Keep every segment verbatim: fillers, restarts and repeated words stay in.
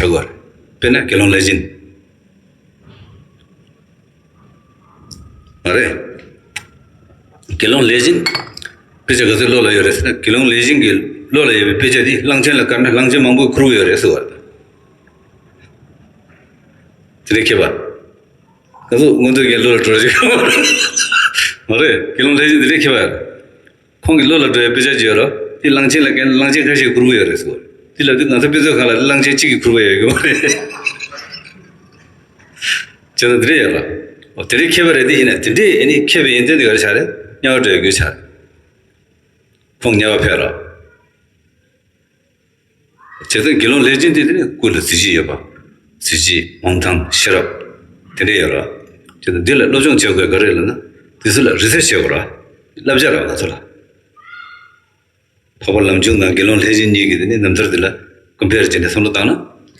དགོས་རེད། དཔེར་ན་དགེ་སློང་ལྷས་བྱིན། མ་རེད། དགེ་སློང་ལྷས་བྱིན། དཔེ་ཆ་ག་ཚོད་བློ་ལ་ཡོད་རེད་ཟེར་ན། དགེ་སློང་ལྷས་བྱིན་གྱི་བློ་ལ་ཡོད་པའི་དཔེ་ཆ་དེ་གླང་ཆེན་ལ་བཀར་ན་གླང་ཆེན་མང་པོས་ཁུར་གྱི་ཡོད་རེད་ཟེར་བ་རེད། དེ་འདྲའི་མཁས་པ། ང་ཚོ་མངོན་མཐོ་རྒྱན་བློ་ལ་འགྲོ་ཞིག་མ་རེད། དགེ་སློང་ལྷས་བྱིན་དེ་འདྲའི་མཁས་པ་རེད། ཁོང་གི་བློ་ལ་འགྲོ་བའི་དཔེ་ཆ་ཅིག་ཡོད་ར། དེ་གླང་ཆེན་ལ་བཀལ་ན་གླང་ཆེན་ཁ་ཤས་ཁུར་གྱི་ཡོད་རེད་ཟེར་བ་རེད། དེ་ལབ་དུས་ང་ཚོ་དཔེ་མཛོད་ཁང་ལ་གླང་ཆེན་གཅིག་གིས་ཁུར་བ་ཡོད་ཀྱི་མ་རེད། བྱས་ན་དེ་འདྲ་ཡོད་ལ། འོ་དེ་འདྲའི་མཁས་པ་རེད། དེ་ཡིན་ན་དེ་འདྲའི་ཨ་ནི་མཁས་པའི་ཡོན་ཏན་དེ་ག་རེ་ཆགས་རེད། དམྱལ་བར་འགྲོ་ཡ་རྒྱུ་ཆགས་རེད། ཁོང་དམྱལ་བར་ཕེབས་ར། བྱས་ཙང་དགེ་སློང་ལྷས་བྱིན་དེ་དེ་ནི་སྐུ་ལ་གཟི་བརྗིད་ཡོད་པ། གཟི་བརྗིད་འོང་ཐང་ཤེས་རབ། དེ་འདྲ་ཡོད་ར། བྱས་ཙང་འདི་ལ་སློབ་སྦྱོང་བྱེད་དགོས་ག་རེ་ལབ་ན། དེ་ཚོ་ལ་རིག་རྩལ་བྱེད་དགོས་ར། བསླབ་བྱ་ར་ང་ཚོ་ལ། འཕགས་པ་ལམ་ཆུང་དང་དགེ་སློང་ལྷས་བྱིན་གཉིས་ཀྱི་དེ་ནི་རྣམ་ཐར་འདི་ལ་ཀམ་པེར་བྱས་ནས་བསམ་བློ་བཏང་ན་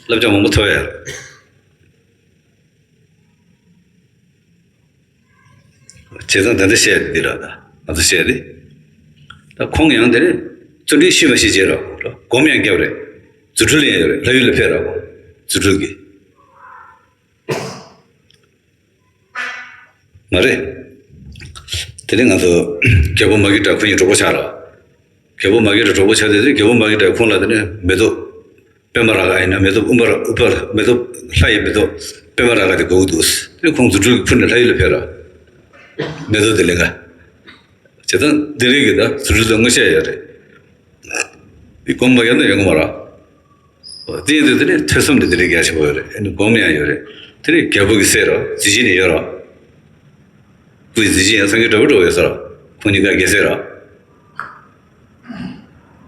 བསླབ་བྱ་མང་པོ་ཐོབ་ཡ་རེད། བྱས་ཙང་ད་ལྟ་བཤད་འདི་ལ་ད་ང་ཚོ་བཤད་དེ། ད་ཁོང་ཡང་དེ་ནི་བརྩོན་འགྲུས་ཤེས་མ་ཤེས་བྱས་ར་སྒོམ་ཡང་བརྒྱབ་རེད། རྫུ་འཕྲུལ་ཡང་ཡོད་རེད། ལྷ་ཡུལ་ལ་ཕེབས་ར་ཁོང་རྫུ་འཕྲུལ་གྱིས། མ་རེད། དེ་ནས་ང་ཚོ་རྒྱལ་པོ་མ་སྐྱེས་དགྲ་ཁོ་གཉིས་གྲོགས་པོ་ཆགས་ར། རྒྱལ་པོ་མ་སྐྱེས་དགྲ་གྲོགས་པོ་ཆགས་དུས་དེ་རྒྱལ་པོ་མ་སྐྱེས་དགྲ་ཁོང་ལ་དེ་ནས་མེ་ཏོག་པད་མ་ར་ག་ཡིན་ན་མེ་ཏོག་ཨུམ་པ་ར་ཨུ་པ་ལ་མེ་ཏོག་ལྷ་ཡི་མེ་ཏོག་པད་མ་ར་ག་དེ་དགོས་ཀྱི་འདུག་དེ་ཁོང་རྫུ་འཕྲུལ་གྱིས་ཕུལ་ནས་ལྷ་ཡུལ་ལ་ཕེབས་ར། མེ་ཏོག་དེ་ལེན་ག་བྱས་ཙང་དེ་རིང་གི་ད་རྫུ་འཕྲུལ་དང་མངོན་ཤེས་ཡོད་རེད། དེ་སྒོམ་མ་བརྒྱབ་ན་ཡོང་གི་མ་རེད། འོ་དེ་ཡིན་དུས་དེ་ནས་ཐོས་བསམ་དེ་དེ་རིང་རྒྱ་ཆེན་པོ་ཡོད་རེད། ཨ་ནི་སྒོམ་ཡང་ཡོད་རེད། དེ་ནས་རྒྱལ་པོ་གི་སྲས་རོ་གཟི་བརྗིད་ནི་ཡོད་རོ། སྐུ་ཡི་གཟི་བརྗིད་ཡང་སངས་རྒྱས་འདྲ་པོ་འདྲ་པོ་ཡོད་ས་རོ། ཁོང་གཉིས་ཀ་རྒྱལ་སྲས་རོ།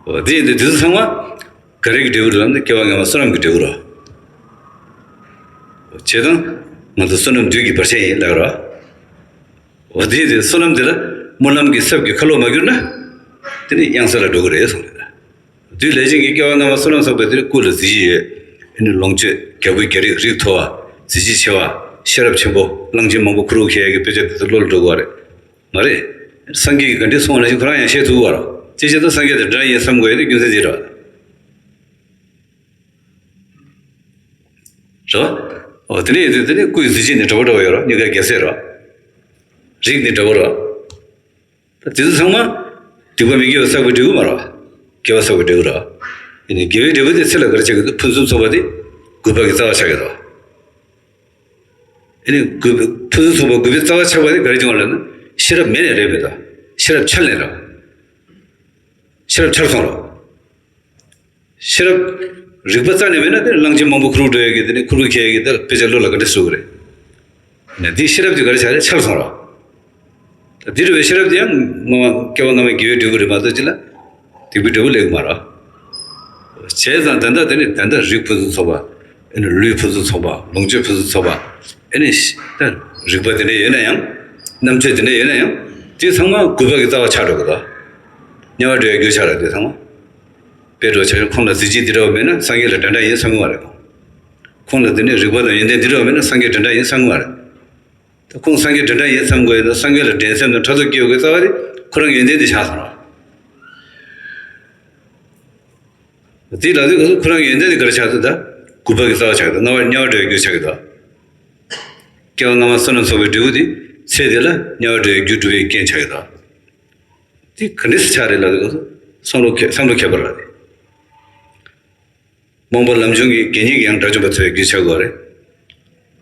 འོ་དེ་ཡིན་དུས་དེ་ཚོ་ཚང་མ་ག་རེ་གི་འབྲས་བུ་རེད་ལབ་ན་སྐྱེ་བ་སྔ་མ་བསོད་ནམས་ཀྱི་འབྲས་བུ་རོ། བྱས་ཙང་ང་ཚོ་བསོད་ནམས་བདུད་ཀྱི་བར་ཆད་ཡིན་ལབ་རོ། འོ་དེ་དེ་བསོད་ནམས་དེ་ལ་སྨོན་ལམ་གྱི་ཚབ་ཀྱི་ཁ་ལོ་མ་གྱུར་ན། དེ་ནི་གཡང་ས་ལ་འགྲོ་གི་རེད་གསུངས་རེད། བདུད་ལས་ཅན་གྱི་སྐྱེ་བ་སྔ་མ་བསོད་ནམས་བསགས་པའི་དེ་ནི་སྐུ་ལ་གཟི་བརྗིད་ཡོད། ཨ་ནི་ལོངས་སྤྱོད་རྒྱལ་པོའི་རྒྱལ་རིགས་རིགས་མཐོ་བ། གཟི་བརྗིད་ཆེ་བ། ཤེས་རབ་ཆེན་པོ། གླང་ཆེན་མང་པོ་ཁུར་བོ་ཁྱེར་ཡ་གི་དཔེ་ཆ་དེ་ཚོ་བློ་ལ་འགྲོ་གི་རེད། མ་རེད། སངས་རྒྱས་ཀྱི་ག་འདྲའི་གསུང་བ་ནང་བཞིན་ཁོ་རང་ཡང་བཤད་ཐུབ་པ་རེད། དེ་བྱས་ཙང་སངས་རྒྱས་དང་འདྲ་ཡིན་བསམ་དགོས་ཡ་དེ་རྒྱུ་མཚན་དེ་རེད། རེད་བ། འོ་དེ་ནས་ཡིན་དུས་དེ་ནས་སྐུ་ཡི་གཟི་བརྗིད་ནི་འདྲ་པོ་འདྲ་པོ་ཡོད་ར། གཉིས་ཀ་རྒྱལ་སྲས་ར། རིགས་ནི་འདྲ་པོ་ར། ད་དེ་ཚོ་ཚང་མ་སྡིག་པ་མི་དགེ་བ་བསགས་པའི་འབྲས་བུ་མ་ར། དགེ་བ་བསགས་པའི་འབྲས་བུ་ར། ཡིན་ནའི་དགེ་བའི་འབྲས་བུ་དེ་ཚེ་ལ་ག་རེ་ཆགས་ཀྱི་འདུག་ཕུན་སུམ་ཚོགས་པ་དེ་རྒུད་པ་གི་རྩ་བ་ཆགས་ཀྱི་ར། ཨ་ནི་རྒུད་ཕུན་སུམ་ཚོགས་པ་རྒུད་པའི་རྩ་བ་ཆགས་པ་དེ་ག་རེ་བྱུང་བ་ལབ་ན་ཤེས་རབ་མེད་ནས་རེད་མེད་དོ། ཤེས་རབ་འཆལ་ནས་རེད། ཤེས་རབ་འཆལ་སོང་རེད། ཤེས་རབ་རིག་པ་རྩ་ནས་མེད་ན་དེ་གླང་ཆེན་མང་པོ་ཁུར་འགྲོ་ཡ་གི་དེ་ནི་ཁུར་པོ་ཁྱེར་ཡ་གི་དེ་དཔེ་ཆ་བློ་ལ་ག་འདྲ་ཟུག་གི་རེད། ནས་དེ་ཤེས་རབ་དེ་ག་རེ་བྱ་རེད་འཆལ་སོང་རེད། ད་དེ་རེད་པས་ཤེས་རབ་དེ་ཡང་སྔོན་མ་སྐྱེ་བ་སྔ་མའི་དགེ་བའི་འབྲས་བུ་རེད་མ་གཏོགས་ཅི་ལ་སྡིག་པའི་འབྲས་བུ་སླེབས་ཀྱི་མ་རེད། བྱས་ཙང་ད་ལྟ་དེ་ནི་ད་ལྟ་རིགས་ཕུན་སུམ་ཚོགས་པ། ཨ་ནི་ལུས་ཕུན་སུམ་ཚོགས་པ། ལོངས་སྤྱོད་ཕུན་སུམ་ཚོགས་པ། ཨ་ནི་ཤ་ད་རིག་པ་དེ་འདྲ་ཡོད་ན་ཡང་། རྣམ་དཔྱོད་དེ་འདྲ་ཡོད་ན་ཡང་། དེ་ཚང་མ་རྒུད་པ་གི་རྩ་བ་ཆགས་འགྲོ་གི་འདུག་དམྱལ་བར་འགྲོ་ཡའི་རྒྱུ་ཆགས་རེད་དེ་ཚང་མ། དཔེ་འགྲོ་ཆ་ཡོད་ཁོང་ལ་གཟི་བརྗིད་འདི་འདྲ་བ་མེད་ན་སངས་རྒྱས་ལ་འདྲ་འདྲ་ཡིན་བསམ་གི་མ་རེད་ཁོང་། ཁོང་ལ་དེ་ནས་རིག་པ་དང་ཡོན་ཏན་འདི་འདྲ་བ་མེད་ན་སངས་རྒྱས་འདྲ་འདྲ་ཡིན་བསམ་གི་མ་རེད། ད་ཁོང་སངས་རྒྱས་འདྲ་འདྲ་ཡིན་བསམ་དགོས་ཡོད་ན་སངས་རྒྱས་ལ་འགྲན་སེམས་དང་ཕྲག་དོག་སྐྱེ་དགོས་རྩ་བ་རེད། ཁོ་རང་ཡོན་ཏན་འདི་ཆགས་སོང་ར། དེ་ལ་དེ་ཁོ་རང་ཡོན་ཏན་དེ་ག་རེ་ཆགས་འདུག་ད་རྒུད་པ་གི་རྩ་བ་ཆགས་འདུག་དམྱལ་བ་དམྱལ་བ་འགྲོ་ཡའི་རྒྱུ་ཆགས་ཀྱི་འདུག་སྐྱེ་བ་སྔ་མ་བསོད་ནམས་ཚོགས་པའི་འབྲས་བུ་དེ་ཚེ་འདི་ལ་དམྱལ་བ་འགྲོ་ཡའི་རྒྱུ་སྒྲུབ་པའི་རྐྱེན་ཆགས་ཀྱི་འདུག་དེ་ག་འདྲས་སེ་ཆགས་རེད་ལབ་དུས་བསམ་བློ་ཁེ་བསམ་བློ་ཁེལ་བ་རེད། རྨོངས་པ་ལམ་ཆུང་གི་དགེ་བསྙེན་གྱི་ཡང་དགྲ་བཅོམ་པ་ཐོབ་པའི་རྒྱུ་ཆགས་དགོས་རེད།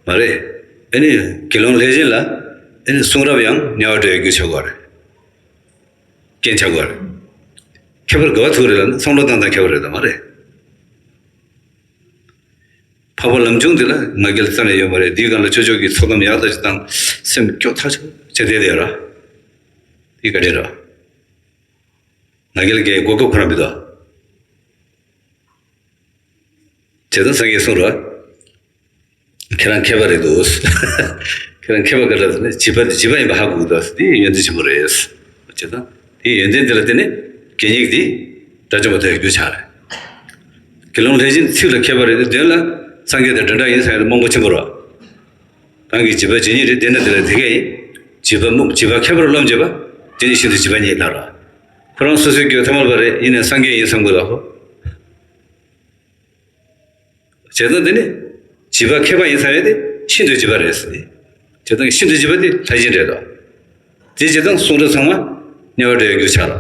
མ་རེད། ཨ་ནི་དགེ་སློང་ལྷས་བྱིན་ལ་ཨ་ནི་གསུང་རབ་ཡང་དམྱལ་བ་འགྲོ་ཡའི་རྒྱུ་ཆགས་དགོས་རེད། རྐྱེན་ཆགས་དགོས་རེད། ཁྱད་པར་ག་བ་ཐུག་རེད་ལབ་ན་བསམ་བློ་བཏང་སྟངས་ཁྱད་པར་རེད་དམ་མ་རེད། འཕགས་པ་ལམ་ཆུང་འདི་ལ་ང་རྒྱལ་རྩ་ནས་ཡོད་མ་རེད། འདིའི་སྒང་ལ་ཆོས་ཕྱོགས་ཀྱི་ཚོགས་གཏམ་ཡག་ཐག་ཆོད་དང་སེམས་སྐྱོ་ཐག་ཆོད་བྱས་བསྡད་དེ་ར། འདི་ག་འདྲས་ར། ང་རྒྱལ་གྱི་གོ་སྐབས་ཁོ་རང་མི་འདུག་བྱས་ཙང་སངས་རྒྱས་གསུངས་ར། ཁྱེད་རང་མཁས་པ་རེད་འདུག་ཁྱེད་རང་མཁས་པ་ག་རེ་ཟེར་ན་བྱིས་པ་དེ་བྱིས་པ་ཡིན་པ་ཧ་གོ་གི་འདུག་དེ་ཡོན་ཏན་ཆེན་པོ་རེད། བྱས་ཙང་དེ་ཡོན་ཏན་དེ་ལ་བརྟེན་ནས་དགེ་བསྙེན་དེ་དགྲ་བཅོམ་པ་ཐོབ་པའི་རྒྱུ་ཆགས་རེད། དགེ་སློང་ལྷས་བྱིན་ཚིག་ལ་མཁས་པ་རེད་དེ་དོན་ལ་སངས་རྒྱས་དང་འདྲ་འདྲ་ཡིན་ཟེར་ཡ་དེ་རྨོངས་པ་ཆེན་པོ་རེད། རང་གི་བྱིས་པ་ཇི་སྙེད་རེད་དེ་ན་དེ་ལ་དེ་གས་ཡིན། བྱིས་པ་རྨོངས་བྱིས་པ་མཁས་པར་རློམ་བྱེད་པ། དེ་ནི་ཤིན་ཏུ་བྱིས་པ་ཉིད་ལ་ར། ཁོ་རང་སོ་སོའི་སྐྱོ་ཐ་མལ་པ་རེད་ཡིན་ནའི་སངས་རྒྱས་ཡིན་བསམ་དགོས་ལ་ཧོ། བྱས་ཙང་དེ་ནི་བྱིས་པ་མཁས་པ་ཡིན་ཚར་བས་དེ་ཤིན་ཏུ་བྱིས་པ་རེད་ཟེར་ཏེ། བྱས་ཙང་ཤིན་ཏུ་བྱིས་པ་དེ་ལྷས་བྱིན་རེད་དོ། དེ་བྱས་ཙང་གསུང་རབ་ཚང་མ་དམྱལ་བ་བསྒྲལ་བའི་རྒྱུར་ཆགས་ལ།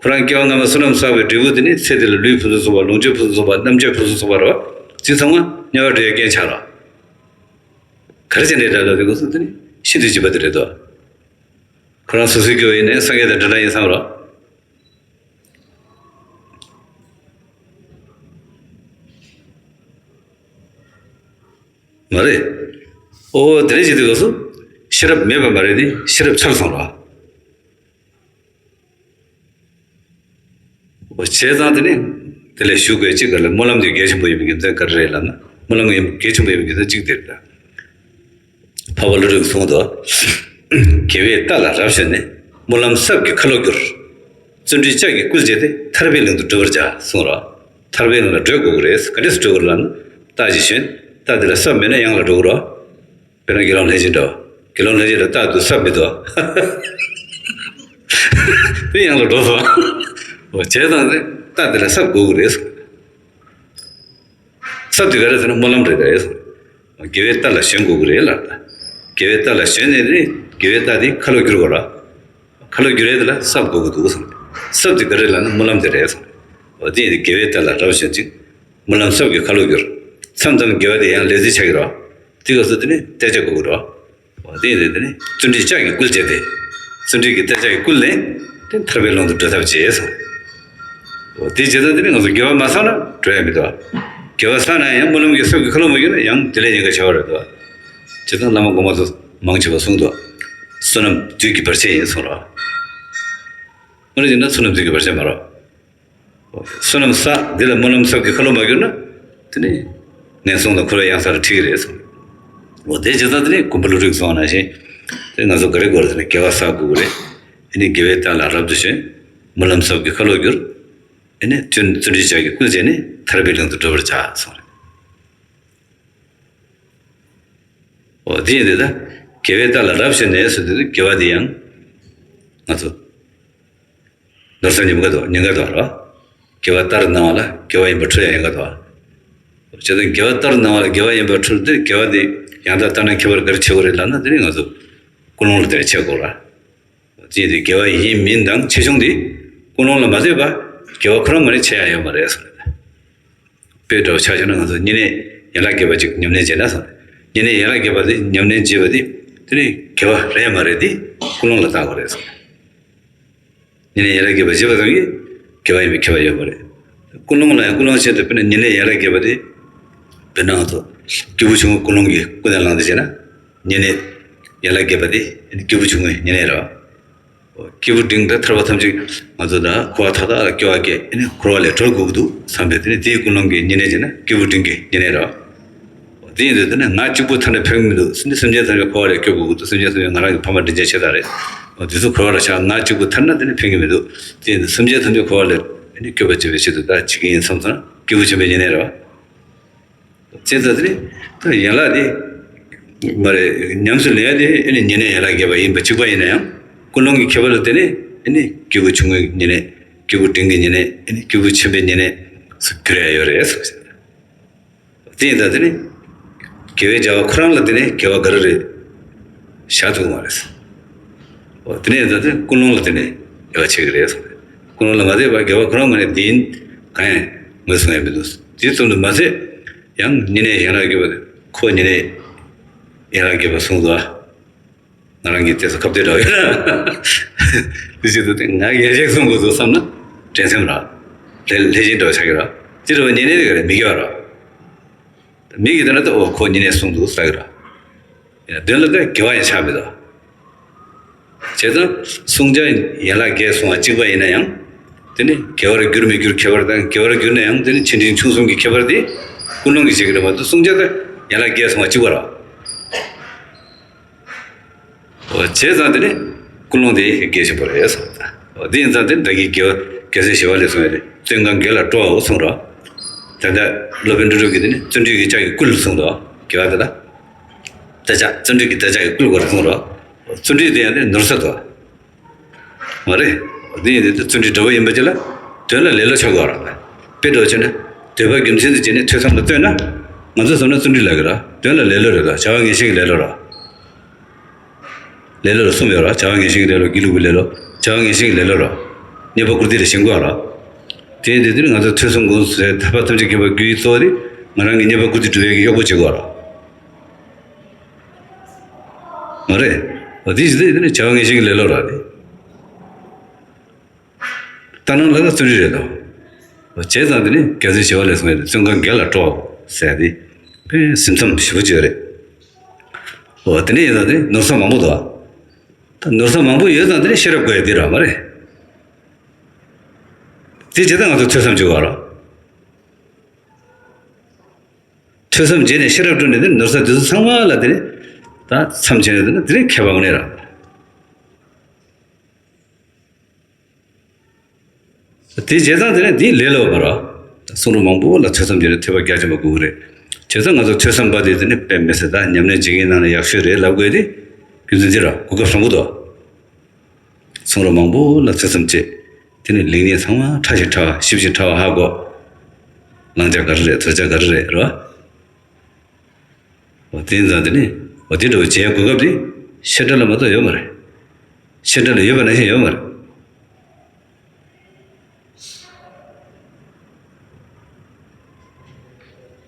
ཁོ་རང་སྐྱེ་བ་སྔ་མ་བསོད་ནམས་བསགས་པའི་འབྲས་བུ་དེ་ནི་ཚེ་འདི་ལ་ལུས་ཕུན་སུམ་ཚོགས་པ། ལོངས་སྤྱོད་ཕུན་སུམ་ཚོགས་པ། རྣམ་དཔྱོད་ཕུན་སུམ་ཚོགས་པ་རེད་བ། དེ་ཚང་མ་དམྱལ་བ་བསྒྲལ་བའི་རྐྱེན་ཆགས་ལ། ག་རེ་བྱས་ནས་འདྲ་ལ་དེ་གོ་སོང་དེ་ནི་ཤིན་ཏུ་བྱིས་པ་དེ་རེད་དོ། ཁོ་རང་སོ་སོའི་སྐྱེ་བ་ཡིན་ནའི་སངས་རྒྱས་དང་འདྲ་འདྲ་ཡིན་བསམ་རོགས། མ་རེད། ཨོ་དེ་རེད་ཅེས་དེ་གོ་སོང་། ཤེས་རབ་མེད་པ་མ་རེད་དེ་ཤེས་རབ་ཆགས་སོང་རོགས། བྱས་ཙང་དེ་ནི་དེ་ལས་ཞུ་དགོས་གཅིག་ག་ལ་སྨོན་ལམ་དེ་གལ་ཆེན་པོ་ཡིན་པའི་རྒྱུ་མཚན་ག་རེ་རེད་ལབ་ན། སྨོན་ལམ་ཡིན་གལ་ཆེན་པོ་ཡིན་པའི་རྒྱུ་མཚན་གཅིག་དེ་རེད། འཕགས་པ་ཀླུ་སྒྲུབ་གསུངས་འདུག་དགེ་བའི་རྟ་ལ་རབ་ཞོན་ནས། སྨོན་ལམ་སྲབ་ཀྱི་ཁ་ལོ་བསྒྱུར། བརྩོན་འགྲུས་ལྕགས་ཀྱིས་བསྐུལ་བྱས་ཏེ། ཐར་པའི་ལམ་དུ་བགྲོད་པར་བྱ་གསུངས་རོགས། ཐར་པའི་ལམ་ལ་བགྲོད་དགོས་ཀྱི་རེད། ག་འདྲས་སུ་བགྲོད་དགོས་ལབ་ན། རྟ་ཞིག་ཞོན། རྟ་དེ་ལ་སྲབ་མེད་ན་གཡང་ལ་འགྲོ་གི་རོགས། དཔེར་ན་དགེ་སློང་ལྷས་བྱིན་འདྲ་བ། དགེ་སློང་ལྷས་བྱིན་ལ་རྟ་འདུག་སྲབ་མི་འདུག་དེ་གཡང་ལ་འགྲོ་སོང་། འོ་བྱས་ཙང་དེ་རྟ་དེ་ལ་སྲབ་དགོས་ཀྱི་རེད། སྲབ་དེ་ག་རེ་ཟེར་ན་སྨོན་ལམ་རེད་ད། དགེ་བའི་རྟ་ལ་ཞོན་དགོས་ཀྱི་རེད་ལབ་ད། དགེ་བའི་རྟ་ལ་ཞོན་ནས་ནི་དགེ་བའི་རྟ་དེ་ཁ་ལོ་བསྒྱུར་དགོས་ར། ཁ་ལོ་བསྒྱུར་ཡས་དེ་ལ་སྲབ་དགོས་ཀྱི་འདུག་གསུངས། སྲབ་དེ་ག་རེ་ལབ་ན་སྨོན་ལམ་དེ་རེད་གསུངས། འོ་དེ་ཡིན་དེ་དགེ་བའི་རྟ་ལ་རབ་ཞོན་ཅིག་སྨོན་ལམ་སྲབ་ཀྱི་ཁ་ལོ་བསྒྱུར། མཚམས་མཚམས་དགེ་བ་དེ་ཡང་ལས་རྩིས་ཆགས་ཀྱི་རོགས། དེ་སྐབས་སུ་དེ་ནི་བསྟན་བྱ་དགོས་ཀྱི་རོགས། འོ་དེ་ཡིན་དེ་དེ་ནི་བརྩོན་འགྲུས་ལྕགས་ཀྱིས་བསྐུལ་བྱས་ཏེ། བརྩོན་འགྲུས་ཀྱི་རྟ་ལྕག་གིས་བསྐུལ་ནས་དེ་ཐར་པའི་ལམ་དུ་བགྲོད་ཐབས་བྱས་གསུངས། འོ་དེ་བྱས་ཙང་དེ་ནི་ང་ཚོ་དགེ་བ་མ་བསགས་ན་བགྲོད་ཡ་མི་འདུག་དགེ་བ་བསགས་ན་ཡང་སྨོན་ལམ་གྱི་སྲབ་ཀྱི་ཁ་ལོ་མ་བསྒྱུར་ན་ཡང་དེ་ལས་ཉེན་ཁ་ཆེ་བ་རེད་འདུག་བྱས་ཙང་བླ་མ་གོང་མ་ཚོ་མང་ཆེ་བ་གསུངས་འདུག་བསོད་ནམས་བདུད་ཀྱི་བར་ཆད་ཡིན་གསུངས་རོགས། དངོས་གནས་བྱས་ན་བསོད་ནམས་བདུད་ཀྱི་བར་ཆད་མ་རེད། བསོད་ནམས་བསགས་འདི་ལ་སྨོན་ལམ་སྲབ་ཀྱི་ཁ་ལོ་མ་བསྒྱུར་ན། དེ་ནི་ངན་སོང་དང་འཁོར་བའི་གཡང་ས་ལ་ཁྲིད་ཀྱི་རེད་གསུངས། འོ་དེ་བྱས་ཙང་དེ་ནི་མགོན་པོ་ཀླུ་སྒྲུབ་གསུངས་པ་ནང་བཞིན། དེ་ང་ཚོ་ག་རེ་དགོས་རེད་ཟེར་ན་དགེ་བ་བསགས་དགོས་ཀྱི་རེད། ཨ་ནི་དགེ་བའི་རྟ་ལ་རབ་ཏུ་ཞོན། སྨོན་ལམ་སྲབ་ཀྱི་ཁ་ལོ་བསྒྱུར། ཨ་ནི་བརྩོན་བརྩོན་འགྲུས་ལྕགས་ཀྱིས་བསྐུལ་བྱས་ནས་ཐར་པའི་ལམ་དུ་བགྲོད་པར་བྱ་གསུངས་རེད། འོ་དེ་ཡིན་དེ་ད། དགེ་བའི་རྟ་ལ་རབ་ཞོན་ནས་ཟེར་དུས་དགེ་བ་དེ་ཡང་། ང་ཚོ། ནོར་ས་ཉེན་ཁ་འདུག་ཉེན་ཁ་འདུག་ར། དགེ་བ་ལྟར་སྣང་བ་ལ་དགེ་བ་ཡིན་པར་འཁྲུལ་ཡང་ཉེན་ཁ་འདུག་བྱས་ཙང་དགེ་བ་ལྟར་སྣང་བ་ལ་དགེ་བ་ཡིན་པར་འཁྲུལ་ཏེ་དགེ་བ་དེ་ཡང་དག་ལྟར་སྣང་ཁྱད་པར་ག་རེ་ཕྱེ་དགོས་རེད་ལབ་ན་དེ་ནི་ང་ཚོ་ཀུན་སློང་ལ་དེ་ཕྱེ་དགོས་ར། དེ་ཡིན་དུས་དགེ་བ་ཡིན་མིན་དང་ཆེ་ཆུང་དེ་ཀུན་སློང་ལ་མ་ལྟོས་པ་དགེ་བ་ཁོ་རང་ངོས་ནས་བྱེད་ཡ་ཡོད་མ་རེད་གསུངས་རེད། དཔེ་འདྲ་བོ་ཆ་བཞག་ན་ང་ཚོ་བསྙེན་གནས་ཡན་ལག་བརྒྱད་པ་ཅིག་ཉམས་ལེན་བྱས་ན་གསུངས་རེད། བསྙེན་གནས་ཡན་ལག་བརྒྱད་པ་དེ་ཉམས་ལེན་བྱས་པ་དེ་དེ་ནི་དགེ་བ་རེད་མ་རེད་དེ་ཀུན་སློང་ལ་བལྟ་དགོས་རེད་གསུངས་རེད། བསྙེན་གནས་ཡན་ལག་བརྒྱད་པ་བྱས་པ་ཙམ་གྱིས་དགེ་བ་ཡིན་པའི་ཁྱབ་པ་ཡོད་མ་རེད། ཀུན་སློང་ལ་ཡང་ཀུན་སློང་ཆེད་དུ་དཔེར་ན་བསྙེན་གནས་ཡན་ལག་བརྒྱད་པ་དེ། དཔེར་ན་ང་ཚོ་སྐྱེས་བུ་ཆུང་ངུ་ཀུན་སློང་གིས་ཀུན་ནས་བསླངས་ཏེ་བྱས་ན། བསྙེན་གནས་ཡན་ལག་བརྒྱད་པ་དེ་སྐྱེས་བུ་ཆུང་ངུའི་བསྙེན་གནས་རེད་བ། སྐྱེས་བུ་འབྲིང་དང་ཐར་པ་ཐམས་ཅད་ང་ཚོ་ད་འཁོར་བ་མཐའ་དག་ལ་སྐྱེ་བ་སྐྱེས་ནས་འཁོར་བ་ལས་གྲོལ་དགོས་ཀྱི་འདུག་བསམ་པའི་དེ་ནི་དེའི་ཀུན་སློང་གིས་བསྙེན་གནས་བྱས་ན་སྐྱེས་བུ་འབྲིང་གི་བསྙེན་གནས་རེད་བ། དེ་ཡིན་དུས་དེ་ནི་ང་གཅིག་པུ་ཐར་ནས་ཕན་གྱི་མི་འདུག་སེམས་ཅན་ཐམས་ཅད་འཁོར་བ་ལས་སྐྱོབ་དགོས་ཀྱི་འདུག་སེམས་ཅན་ཐམས་ཅད་ང་རང་གི་ཕ་མ་དྲིན་ཅན་ཆེ་ཐག་རེད། དེ་ཚོ་འཁོར་བ་ལ་ཆགས་ང་གཅིག་པུ་ཐར་ན་དེ་ནི་ཕན་གྱི་མི་འདུག་དེ་ཡིན་དུས་སེམས་ཅན་ཐམས་ཅད་འཁོར་བ་ལས་ནི་སྐྱོབ་པར་བྱེད་པའི་ཆེད་དུ་ད་བྱེད་ཀྱི་ཡིན་བསམ་སོང་ན་སྐྱེས་བུ་ཆེན་པོའི་བསྙེན་གནས་རེད་བ། བྱས་ཙང་དེ་ནི་ད་ཡན་ལག་དེ་མ་རེད་ཉམས་སུ་ལེན་ཡ་དེ་ཨ་ནི་བསྙེན་གནས་ཡན་ལག་བརྒྱད་པ་ཡིན་པ་གཅིག་པ་ཡིན་ན་ཡང་ཀུན་སློང་གི་ཁྱད་པར་ལ་བརྟེན་ནས་ཨ་ནི་སྐྱེས་བུ་ཆུང་ངུའི་བསྙེན་གནས་སྐྱེས་བུ་འབྲིང་གི་བསྙེན་གནས་ཨ་ནི་སྐྱེས་བུ་ཆེན་པོའི་བསྙེན་གནས་སུ་གྱུར་ཡ་ཡོད་རེད་ཟེར། དེ་ཡིན་ད་དེ་ནི། དགེ་བའི་བྱ་བ་ཁོ་རང་ལ་དེ་ནི་དགེ་བ་ག་རེ་རེད། བཞག་ཐུབ་མ་རེད། འོ་དེ་ནས་ད་དེ་ཀུན་སློང་ལ་དེ་ནི་དགེ་བ་ཆེ་གི་རེད། ཀུན་སློང་ལ་མ་བསྡད་པར་དགེ་བ་ཁོ་རང་ངོས་ནས་འདི་ཡིན་གང་ཡང་ངོས་བཟུང་ཡ་མི་འདུག་དེ་ཙམ་དུ་མ་ཟད། ཡང་བསྙེན་གནས་ཡན་ལག་བརྒྱད་པ་དེ་ཁོ་བསྙེན་གནས་ཡན་ལག་བརྒྱད་པ་གསུངས་འདུག་ང་རང་གི་དེ་ཚོ་ཁ་གཏད་འདྲ་བོ་ཡོད་ན། དེ་བཞིན་དུ་དེ་ང་ཡར་རྒྱས་སོང་དགོས་འདུག་བསམ་ན། དྲན་སེམས་ར། ལྷས་ལྷས་བྱིན་འདྲ་བོ་ཆགས་ཀྱི་ར། དེ་འདྲ་བོ་ཉན་ནས་དེ་ག་རེ་མི་དགེ་བ་ར། མི་གིས་དེ་ན་ད་འོ་ཁོ་ཉན་ནས་གསུངས་འདུག་ཟེར་གྱི་ར། དོན་ལ་ད་དགེ་བ་ཡང་ཆགས་མི་འདུག་བྱས་ཙང་བསྲུང་བྱ་ཡན་ལག་བརྒྱད་གསུངས་པ་གཅིག་པ་ཡིན་ན་ཡང་། དེ་ནི་དགེ་བར་གྱུར་མི་འགྱུར་ཁྱད་པར་དང་དགེ་བར་གྱུར་ན་ཡང་དེ་ནི་ཆེ་འབྲིང་ཆུང་གསུམ་གྱི་ཁྱད་པར་དེ་ཀུན་སློང་གིས་བྱེད་ཀྱི་རེད་མ་གཏོགས་བསྲུང་བྱ་ད་ཡན་ལག་བརྒྱད་གསུངས་པ་གཅིག་པ་ར། འོ་བྱས་ཙང་དེ་ནི་ཀུན་སློང་དེ་གལ་ཆེན་པོ་རེད་ཟེར་བ་དང་། འོ་དེ་ཡིན་ཙང་དེ་ནི་བདག་གིས་དགེ་བ་རྒྱལ་སྲས་ཞི་བ་ལྷས་གསུངས་ཡོད་རེད། བཙོན་ཁང་བརྒྱད་ལ་སྤྲོའོ་གསུངས་རོགས། ད་ལྟ་སློབ་དཔོན་ཀླུ་སྒྲུབ་ཀྱིས་དེ་ནི་བརྩོན་འགྲུས་ཀྱི་ལྕགས་ཀྱིས་བསྐུལ་གསུངས་འདུག་དགེ་བ་དེ་ལ། རྟ་ལྕག་བརྩོན་འགྲུས་ཀྱི་རྟ་ལྕག་གིས་བསྐུལ་དགོས་རེད་གསུངས་རོགས། བརྩོན་འགྲུས་དེ་ཡང་དེ་ནོར་ས་འདུག་མ་རེད། འདི་ཡིན་དུས་བརྩོན་འགྲུས་འདྲ་པོ་ཡིན་པ་ཅིག་ལ་དོན་ལ་ལེ་ལོ་ཆགས་དགོས་རེད། དཔེ་འདྲ་བོ་བྱས་ན། འདོད་པ་རྒྱུ་མཚན་དུ་བྱས་ནས་ཐོས་བསམ་ལ་ལྟོས་ན། ང་ཚོ་བསམ་ན་བརྩོན་འགྲུས་ལབ་ཀྱི་ར། དོན་ལ་ལེ་ལོ་རེད་ད། བྱ་བ་ངེས་ཤེས་ཀྱི་ལེ་ལོ་ར། ལེ་ལོ་ལ་གསུམ་ཡོད་ར། བྱ་བ་ངེས་ཤེས་ཀྱི་ལེ་ལོ། སྒྱིད་ལུག་པའི་ལེ་ལོ། བྱ་བ་ངེས་ཤེས་ཀྱི་ལེ་ལོ་ར། རྙེད་པ་བཀུར་སྟི་ལ་ཞེན་དགོས་ར། དེ་ཡིན་དུས་དེ་ནི་ང་ཚོ་ཐོས་བསམ་སྒོམ་གསུམ་ཟེར་ཐར་པ་ཐམས་ཅད་མཁྱེན་པ་རྒྱུ་ཡི་གཙོ་བོ་དེ་ང་རང་གི་རྙེད་པ་བཀུར་སྟི་སྒྲུབ་ཡས་ཀྱི་གཡོག་པོ་བྱེད་དགོས་ར། མ་རེད། འོ་དེ་ཞིག་དེ་ནི་བྱ་བ་ངེས་ཤེས་ཀྱི་ལེ་ལོ་ར་དེ། ལྟར་སྣང་ལ་ད་བརྩོན་འགྲུས་རེད་དོ། བྱས་ཙང་དེ་ནི་རྒྱལ་སྲས་ཞི་བ་ལྷས་གསུངས་ཡོད་དེ་བརྩོན་གང་དགེ་ལ་སྤྲོའོ་ཟེར་ཏེ། དཔེ་ཟིན་མཚམས་ཞེ་པོ་ཅིག་རེད། འོ་དེ་ནས་ཡིན་ཙང་དེ་ནི་ནོར་བསམ་མང་པོ་འདུག་ཨ། ད་ནོར་བསམ་མང་པོ་ཡོད་ཙང་དེ་ནི་ཤེས་རབ་དགོས་ཡ་དེ་ར་མ་རེད། དེ་བྱས་ཙང་ང་ཚོ་ཐོས་བསམ་བྱེད་དགོས་ར། ཐོས་བསམ་བྱས་ནས་ཤེས་རབ་བསྐྲུན་ནས་དེ་ནི་ནོར་བསམ་དེ་ཚོ་ཚང་མ་ལ་དེ་ནི་ད་མཚམས་བྱས་ནས་དེ་ནི་དེ་ནི་མཁས་པ་དངོས་གནས་ར། དེ་བྱས་ཙང་དེ་ནི་དེའི་ལས་སླ་བོ་མ་རེད། གསུང་རབ་མང་པོ་ལ་ཐོས་བསམ་བྱས་ནས་ཐོས་པ་རྒྱ་ཆེན་པོ་དགོས་ཀྱི་རེད། བྱས་ཙང་ང་ཚོ་ཐོས་བསམ་པ་དེ་དེ་ནི་དཔེ་མི་སྲིད་ད་ཉམས་ལེན་བྱེད་མཁན་ནང་ནས་ཡག་ཤོས་རེད་ལབ་དགོས་དེ། རྒྱུ་མཚན་དེ་ར་གོ་སྐབས་བཟང་པོ་འདུག་གསུང་རབ་མང་པོ་ལ་ཐོས་བསམ་བྱས། དེ་ནི་ལེགས་ཉེས་ཚང་མ་ཕྲ་ཞིང་ཕྲ་བ་ཞིབ་ཞིང་ཕྲ་བ་ཧ་གོ། བླང་བྱ་ག་རེ་རེད་དོར་བྱ་ག་རེ་རེད་རོ། འོ་དེ་ཡིན་ཙང་དེ་ནི་འོ་དེ་འདྲ་བོ་བྱེད་ཡ་གོ་སྐབས་དེ་བཤད་གྲྭ་ལ་མ་གཏོགས་ཡོད་མ་རེད། བཤད་གྲྭ་ལ་ཡོད་པ་ནང་བཞིན་ཡོད་མ་རེད།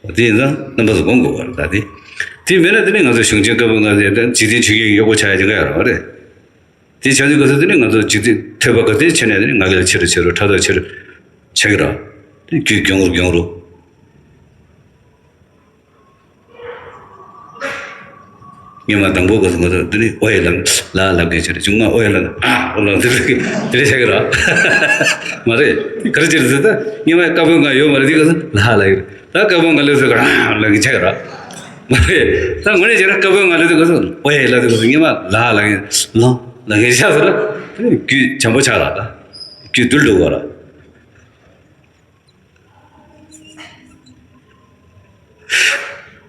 འོ་དེ་ཡིན་ཙང་རྣམ་པ་ཚོ་སྒོམ་དགོས་པ་རེད་ད་དེ། དེ་མེད་ན་དེ་ནི་ང་ཚོ་གཞུང་ཆེན་བཀའ་པོད་ལྔ་ཟེར་ཡ་དང་འཇིག་རྟེན་ཆོས་བརྒྱད་ཀྱི་གཡོག་པོ་ཆགས་ཡ་དེ་འགའ་ཡོད་རེད་མ་རེད། དེ་བྱ་དུས་སྐབས་སུ་དེ་ནི་ང་ཚོ་འཇིག་རྟེན་ཐོས་པ་ག་ཚོད་བྱས་ནས་དེ་ནི་ང་རྒྱལ་ཆེ་རུ་ཆེ་རུ་ཕྲག་དོག་ཆེ་རུ་ཆགས་ཀྱི་རེད། དེ་རྒྱུད་གྱོང་རུ་གྱོང་རུ། སྔོན་མ་དང་པོ་ག་སོང་ག་སོང་དེ་ནི་ཨོ་ཡེ་ལ་ལ་ལ་གེ་ཆེ་རེད། ཆུང་མ་ཨོ་ཡེ་ལ་ཨ་ཨོ་ལ་དེ་རེད་དེ་རེད་ཆགས་ཀྱི་རེད། མ་རེད། ག་རེ་ཆེ་རེད་ཟེར་ད་སྔོན་མ་བཀའ་པོད་ལྔ་ཡོད་མ་རེད། དེ་ག་སོང་ལ་ལ་ཡེ་ད་བཀའ་པོད་ལྔ་ལས་ཟེར་ག་ལ་གེ་ཆགས་ཀྱི་རེད། མ་རེད། ད་དངོས་གནས་བྱས་ན་བཀའ་པོད་ལྔ་ལས་དེ་ག་སོང་ཨོ་ཡེ་ལ་དེ་ག་སོང་སྔོན་མ་ལ་ལ་གེ་ལ་ལ་གེ་ཆགས་ཟེར་ད་རྒྱུད་འཇམ་པོ་ཆགས་ར་ད་རྒྱུད་རྡུལ་འགྲོ་གི་ར།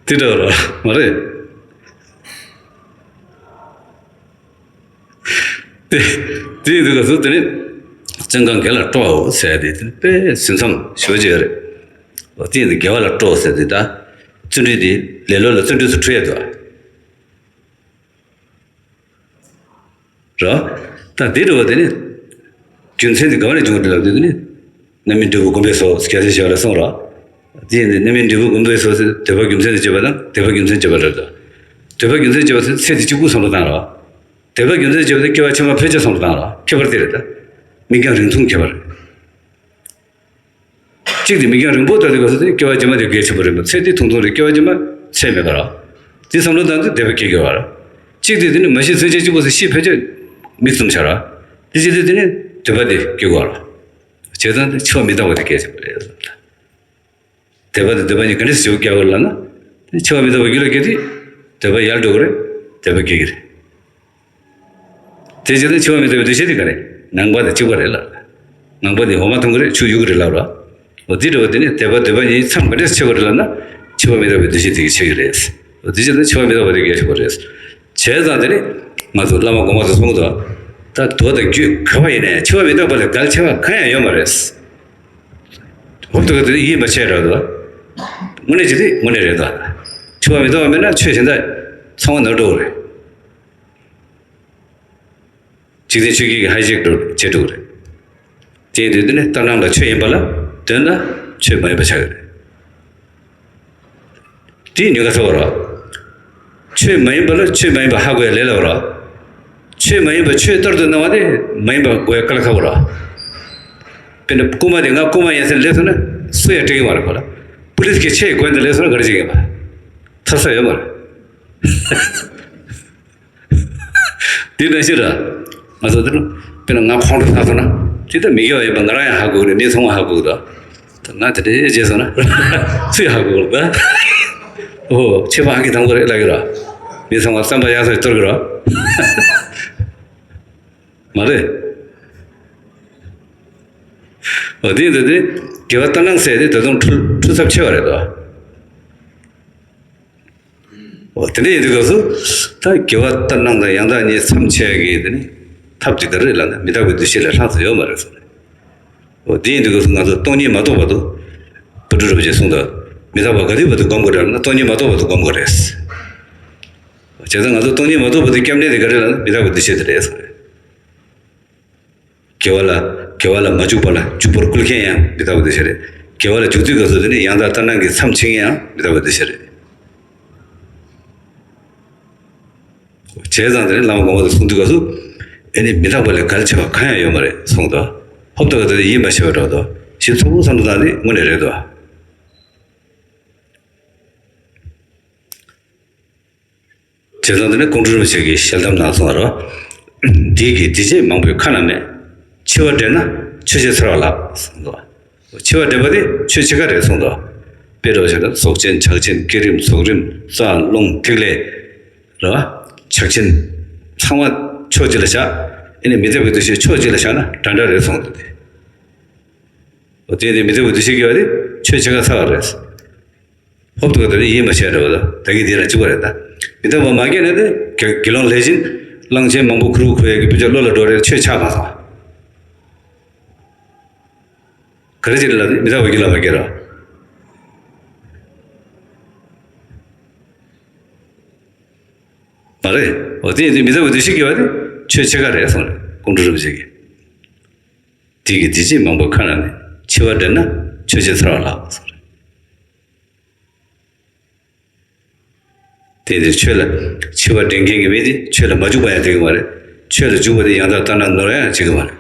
དེ་འདྲ་བ་ར་མ་རེད། དེ་དེ་ཡིན་དུས་སྐབས་སུ་དེ་ནི་བརྩོན་གང་དགེ་ལ་སྤྲོའོ་ཟེར་ཡ་དེ་དེ་ནི་དཔེ་ཟིན་མཚམས་ཞེ་པོ་ཅིག་ཡོད་རེད། འོ་དེ་ཡིན་དུས་དགེ་བ་ལ་སྤྲོ་ཟེར་དེ་ད་བརྩོན་འགྲུས་དེ་ལེ་ལོ་ལ་བརྩོན་འགྲུས་སུ་འཁྲུལ་ཡ་འདུག་ཨ། རོ། ད་འདི་འདྲ་བ་དེ་ནི། རྒྱུ་མཚན་དེ་ག་བ་ནས་བྱུང་བ་རེད་ལབ་དུས་དེ་ནི། རྣམ་སྨིན་འབྲས་བུ་བསྒོམ་པས་སོ་རྒྱལ་སྲས་ཞི་བ་ལྷས་གསུངས་རོ། དེ་ཡིན་དུས་རྣམ་སྨིན་འབྲས་བུ་བསྒོམ་པས་སོ་ཟེར་འདོད་པ་རྒྱུ་མཚན་དུ་བྱེད་པ་དང་དད་པ་རྒྱུ་མཚན་བྱེད་པ་རེད་དོ། འདོད་པ་རྒྱུ་མཚན་བྱེད་པ་ཟེར་ཚེ་འདི་གཅིག་པུ་བསམ་བློ་བཏང་རོ། དད་པ་རྒྱུ་མཚན་བྱེད་པ་དེ་སྐྱེ་བ་ཕྱི་མ་ཕལ་ཆེར་བསམ་བློ་བཏང་རོ། ཁྱད་པར་དེ་རེད་ད། མིག་རྒྱང་རིང་ཐུང་ཁྱད་པར་རེད། གཅིག་དེ་མིག་རྒྱང་རིང་པོ་ལྟ་དུས་སྐབས་སུ་དེ་སྐྱེ་བ་རྗེས་མ་དེ་གལ་ཆེན་པོ་རེད་མ། ཚེ་འདི་ཐུང་ཐུང་རེད། སྐྱེ་བ་རྗེས་མ་ཚེ་མེད་པ་ར། དེ་བསམ་བློ་བཏང་དུས་དད་པ་སྐྱེ་དགོས་པ་ར། གཅིག་དེ་དེ་ནི་མ་ཤི་ཚུན་ཆད་གཅིག་པོ་སུ་ཤི་ཕལ་ཆེར་མིག་བཙུམ་བྱ་ར། དེ་བྱེད་དུས་དེ་ནི་འདོད་པ་དེ་སྐྱེ་དགོས་པ་ར། བྱས་ཙང་དེ་འཆི་བ་མི་རྟག་པ་དེ་གལ་ཆེན་པོ་རེད། དད་པ་དང་འདོད་པ་གཉིས་ག་འདྲས་སེ་འཆི་བ་སྐྱེ་དགོས་ལབ་ན། འཆི་བ་མི་རྟག་པ་རྒྱུད་ལ་སྐྱེ་དུས་འདོད་པ་ཡལ་འགྲོ་གི་རེད། འདོད་པ་སྐྱེ་གི་རེད། དེ་བྱས་ན་འཆི་བ་མི་རྟག་པའི་འདུ་ཤེས་དེ་ག་རེ། ནང་པ་དང་གཅིག་པ་རེད་ལབ། ནང་པ་དེ་འོ་མ་འཐུང་གི་རེད། ཆུ་གཡུག་གི་རེད་ལབ་ར། འོ་དེ་འདྲ་བ་དེ་ནི་དད་པ་འདོད་པ་གཉིས་མཚམས་ག་འདྲས་ཆད་པ་རེད་ལབ་ན། འཆི་བ་མི་རྟག་པའི་འདུ་ཤེས་དེ་གིས་ཆད་ཀྱི་རེད། འོ་དེ་བྱས་ན་འཆི་བ་མི་རྟག་པ་དེ་གལ་ཆེན་པོ་རེད། བྱས་ཙང་དེ་ནི་ང་ཚོ་བླ་མ་གོང་མ་ཚོ་གསུང་གི་འདུག་ད་མདོ་དང་རྒྱུད་ག་པ་ཡིན་ནའི་འཆི་བ་མི་རྟག་པ་ལས་གལ་ཆེ་བ་གང་ཡང་ཡོད་མ་རེད། འོ་དེ་ག་དེ་ཡིད་མ་ཆེས་རེད་འདུག་དངོས་གནས་ཅིག་དེ་དངོས་གནས་རེད་འདུག་འཆི་བ་མི་རྟག་པ་མེད་ན་ཆོས་གཞན་དག་ཚང་མ་ནོར་འགྲོ་གི་རེད། འཇིག་རྟེན་ཆོས་བརྒྱད་ཀྱི་ཧ་ཅང་འགྲོ་བྱེད་འགྲོ་གི་རེད། དེ་ཡིན་དུས་དེ་ནི་ལྟར་སྣང་ལ་ཆོས་ཡིན་པ་ལ་ལྟོས་ན་ཆོས་མ་ཡིན་པ་ཆགས་ཀྱི་རེད། དེའི་ཉེན་ཁ་ཚ་བ་ར། ཆོས་མ་ཡིན་པ་ལ་ཆོས་མ་ཡིན་པ་ཧ་གོ་ཡ་ལས་སླ་བ་ར། ཆོས་མ་ཡིན་པ་ཆོས་ལྟར་དུ་སྣང་བ་དེ་མ་ཡིན་པ་གོ་ཡ་དཀའ་ལས་ཁག་པོ་ར། དཔེར་ན་རྐུན་མ་དེ་ང་རྐུན་མ་ཡིན་ཟེར་སླེབས་སོང་ན་སུ་ཡང་སྤྲད་ཀྱི་མ་རེད་གོ་ལ། པུ་ལིས་ཀྱིས་ཁྱེད་ཀྱི་སྒོ་འདི་སླེབས་སོང་ན་ག་རེ་བྱེད་ཀྱི་ཡིན་པ། ཐར་ས་ཡོད་མ་རེད། དེ་ནང་བཞིན་ར། ང་ཚོ་འདིར་དཔེར་ན་ང་ཁོང་ཁྲོ་ཟ་སོང་ན་དེ་ལྟར་མི་དགེ་བ་ཡིན་པ་ང་རང་ཡང་ཧ་གོ་གི་རེད། མི་ཚང་མ་ཧ་གོ་གི་འདུག་ད་ང་དེ་འདྲའི་བྱས་སོང་ན་སུས་ཧ་གོ་གི་རེད་ད། ཨོ་ཁྱེད་ཕ་ཧ་གི་དང་པོ་རེད་ལབ་ཀྱི་ར། མི་ཚང་མ་བསམ་པ་ཡག་ས་གཏོར་གི་ར། མ་རེད། ཨོ་དེ་འདི་དེ་དགེ་བ་ལྟར་སྣང་ཟེར་དེ་ད་དུང་འཁྲུལ་འཁྲུལ་ཚབས་ཆེ་བ་རེད་དོ། འོ་དེ་འདྲ་ཡིན་དུས་སྐབས་སུ་ད་དགེ་བ་ལྟར་སྣང་དང་ཡང་དག་གཉིས་མཚམས་ཆད་ཀྱི་དེ་ནི་ཐབས་དེ་ག་རེ་ལབ་ན་མི་རྟག་པའི་འདུ་ཤེས་ལས་ལྷག་ཙམ་ཡོད་མ་རེད་ཟེར་ནས། འོ་དེ་ཡིན་དུས་སྐབས་སུ་ང་ཚོ་སྟོང་ཉིད་མ་རྟོགས་བར་དུ་ པཎ་གྲུབ་རིན་པོ་ཆེས་གསུངས་འདུག་མི་རྟག་པ་ག་དུས་བར་དུ་སྒོམ་དགོས་རེད་ལབ་ན། སྟོང་ཉིད་མ་རྟོགས་བར་དུ་སྒོམ་དགོས་རེད། བྱས་ཙང་ང་ཚོ་སྟོང་ཉིད་མ་རྟོགས་བར་དུ་སྐྱབས་གནས་དེ་ག་རེ་ལབ་ན་མི་རྟག་པའི་འདུ་ཤེས་དེ་རེད་གསུངས་རེད། དགེ་བ་ལ་དགེ་བ་ལ་མ་འཇུག་པ་ལ་འཇུག་པར་བསྐུལ་མཁན་ཡང་མི་རྟག་པའི་འདུ་ཤེས་རེད། དགེ་བ་ལ་འཇུག་དུས་སྐབས་སུ་དེ་ནི་ཡང་དག་ལྟར་སྣང་གི་མཚམས་ཕྱེ་མཁན་ཡང་མི་རྟག་པའི་འདུ་ཤེས་རེད། བྱས་ཙང་དེ་ནི་བླ་མ་གོང་མ་དང་གསུང་དུས་སྐབས་སུ། ཨེ་ནི་མི་རྟག་པ་ལས་གལ་ཆེ་བ་གང་ཡང་ཡོད་མ་རེད་གསུངས་འདུག་ཧོབ་ཏེ་ག་དེ་ཡིད་མ་ཆེས་པ་འདྲ་བོ་འདུག་ཞིབ་ཚགས་པོ་བསམ་བློ་བཏང་དེ་དངོས་གནས་རེད་འདུག་བྱས་ཙང་དེ་ནི་ཀོང་སྤྲུལ་རིན་པོ་ཆེ་གིས་ཞལ་གདམས་ནང་གསུངས་པ་རེད། འདི་གི་འདི་བྱེད་མང་པོའི་ཁ་ན་མེད། འཆི་བ་འདྲེན་ན་ཆོས་བྱེད་ཚར་བ་ལགས་གསུངས་འདུག་འཆི་བ་འདྲེན་པ་དེ་ཆོས་བྱེད་ཀ་རེད་གསུངས་འདུག་དཔེ་འདྲ་བོ་བྱས་ན་རྫོགས་ཆེན་ཕྱག་ཆེན་བསྐྱེད་རིམ་རྫོགས་རིམ་རྩ་རླུང་ཐིག་ལེ། རེད་བ། ཕྱག་ཆེན། ཚང་མ་ཕྱོགས་གཅིག་ལ་བཞག་ཨེ་ནི་མི་རྟག་པའི་འདུ་ཤེས་ཕྱོགས་གཅིག་ལ་བཞག་ན་འདྲ་འདྲ་རེད་གསུངས་འདུག་སྟེ། འོ་དེ་ནི་མི་རྟག་པའི་འདུ་ཤེས་སྐྱེ་བ་དེ་ཆོས་བྱེད་ཀ་ཚར་བ་རེད། ཧོབ་ཏེ་ག་དེ་ནི་ཡིད་མ་ཆེས་འདྲ་བོ་ད་ད་གིན་འདི་ལ་གཅིག་པ་རེད་ད། མི་རྟག་པ་མ་སྐྱེས་ན་དེ་དགེ་དགེ་སློང་ལས་ཅན། གླང་ཆེན་མང་པོ་ཁུར་བོ་ཁུར་ཡག་གི་དཔེ་ཆ་བློ་ལ་འགྲོ་རེད། ཆོས་ཆགས་མ་སོང་། ག་རེ་བྱེད་ལ་མི་རྟག་པའི་རྒྱུད་ལ་མ་སྐྱེས་ར། མ་རེད། འོ་དེ་ཡིན་དུས་མི་རྟག་པའི་འདུ་ཤེས་སྐྱེ་བ་དེ་ཆོས་བྱེད་ཀ་རེད་གསུངས་རེད་ཀོང་སྤྲུལ་རིན་པོ་ཆེ་གིས། དེ་གི་འདི་བྱེད་མང་པོའི་ཁ་ན་མེད། འཆི་བ་འདྲེན་ན་ཆོས་བྱེད་ཚར་བ་ལགས་གསུངས་རེད། དེ་ནི་ཆོས་ལ་འཆི་བ་འདྲེན་མཁན་གྱི་མི་དེ་ཆོས་ལ་མ་འཇུག་པ་ཡང་འགྲིག་གི་མ་རེད། ཆོས་ལ་འཇུག་པ་དེ་ཡང་དག་ལྟར་སྣང་ནོར་ཡང་འགྲིག་གི་མ་རེད།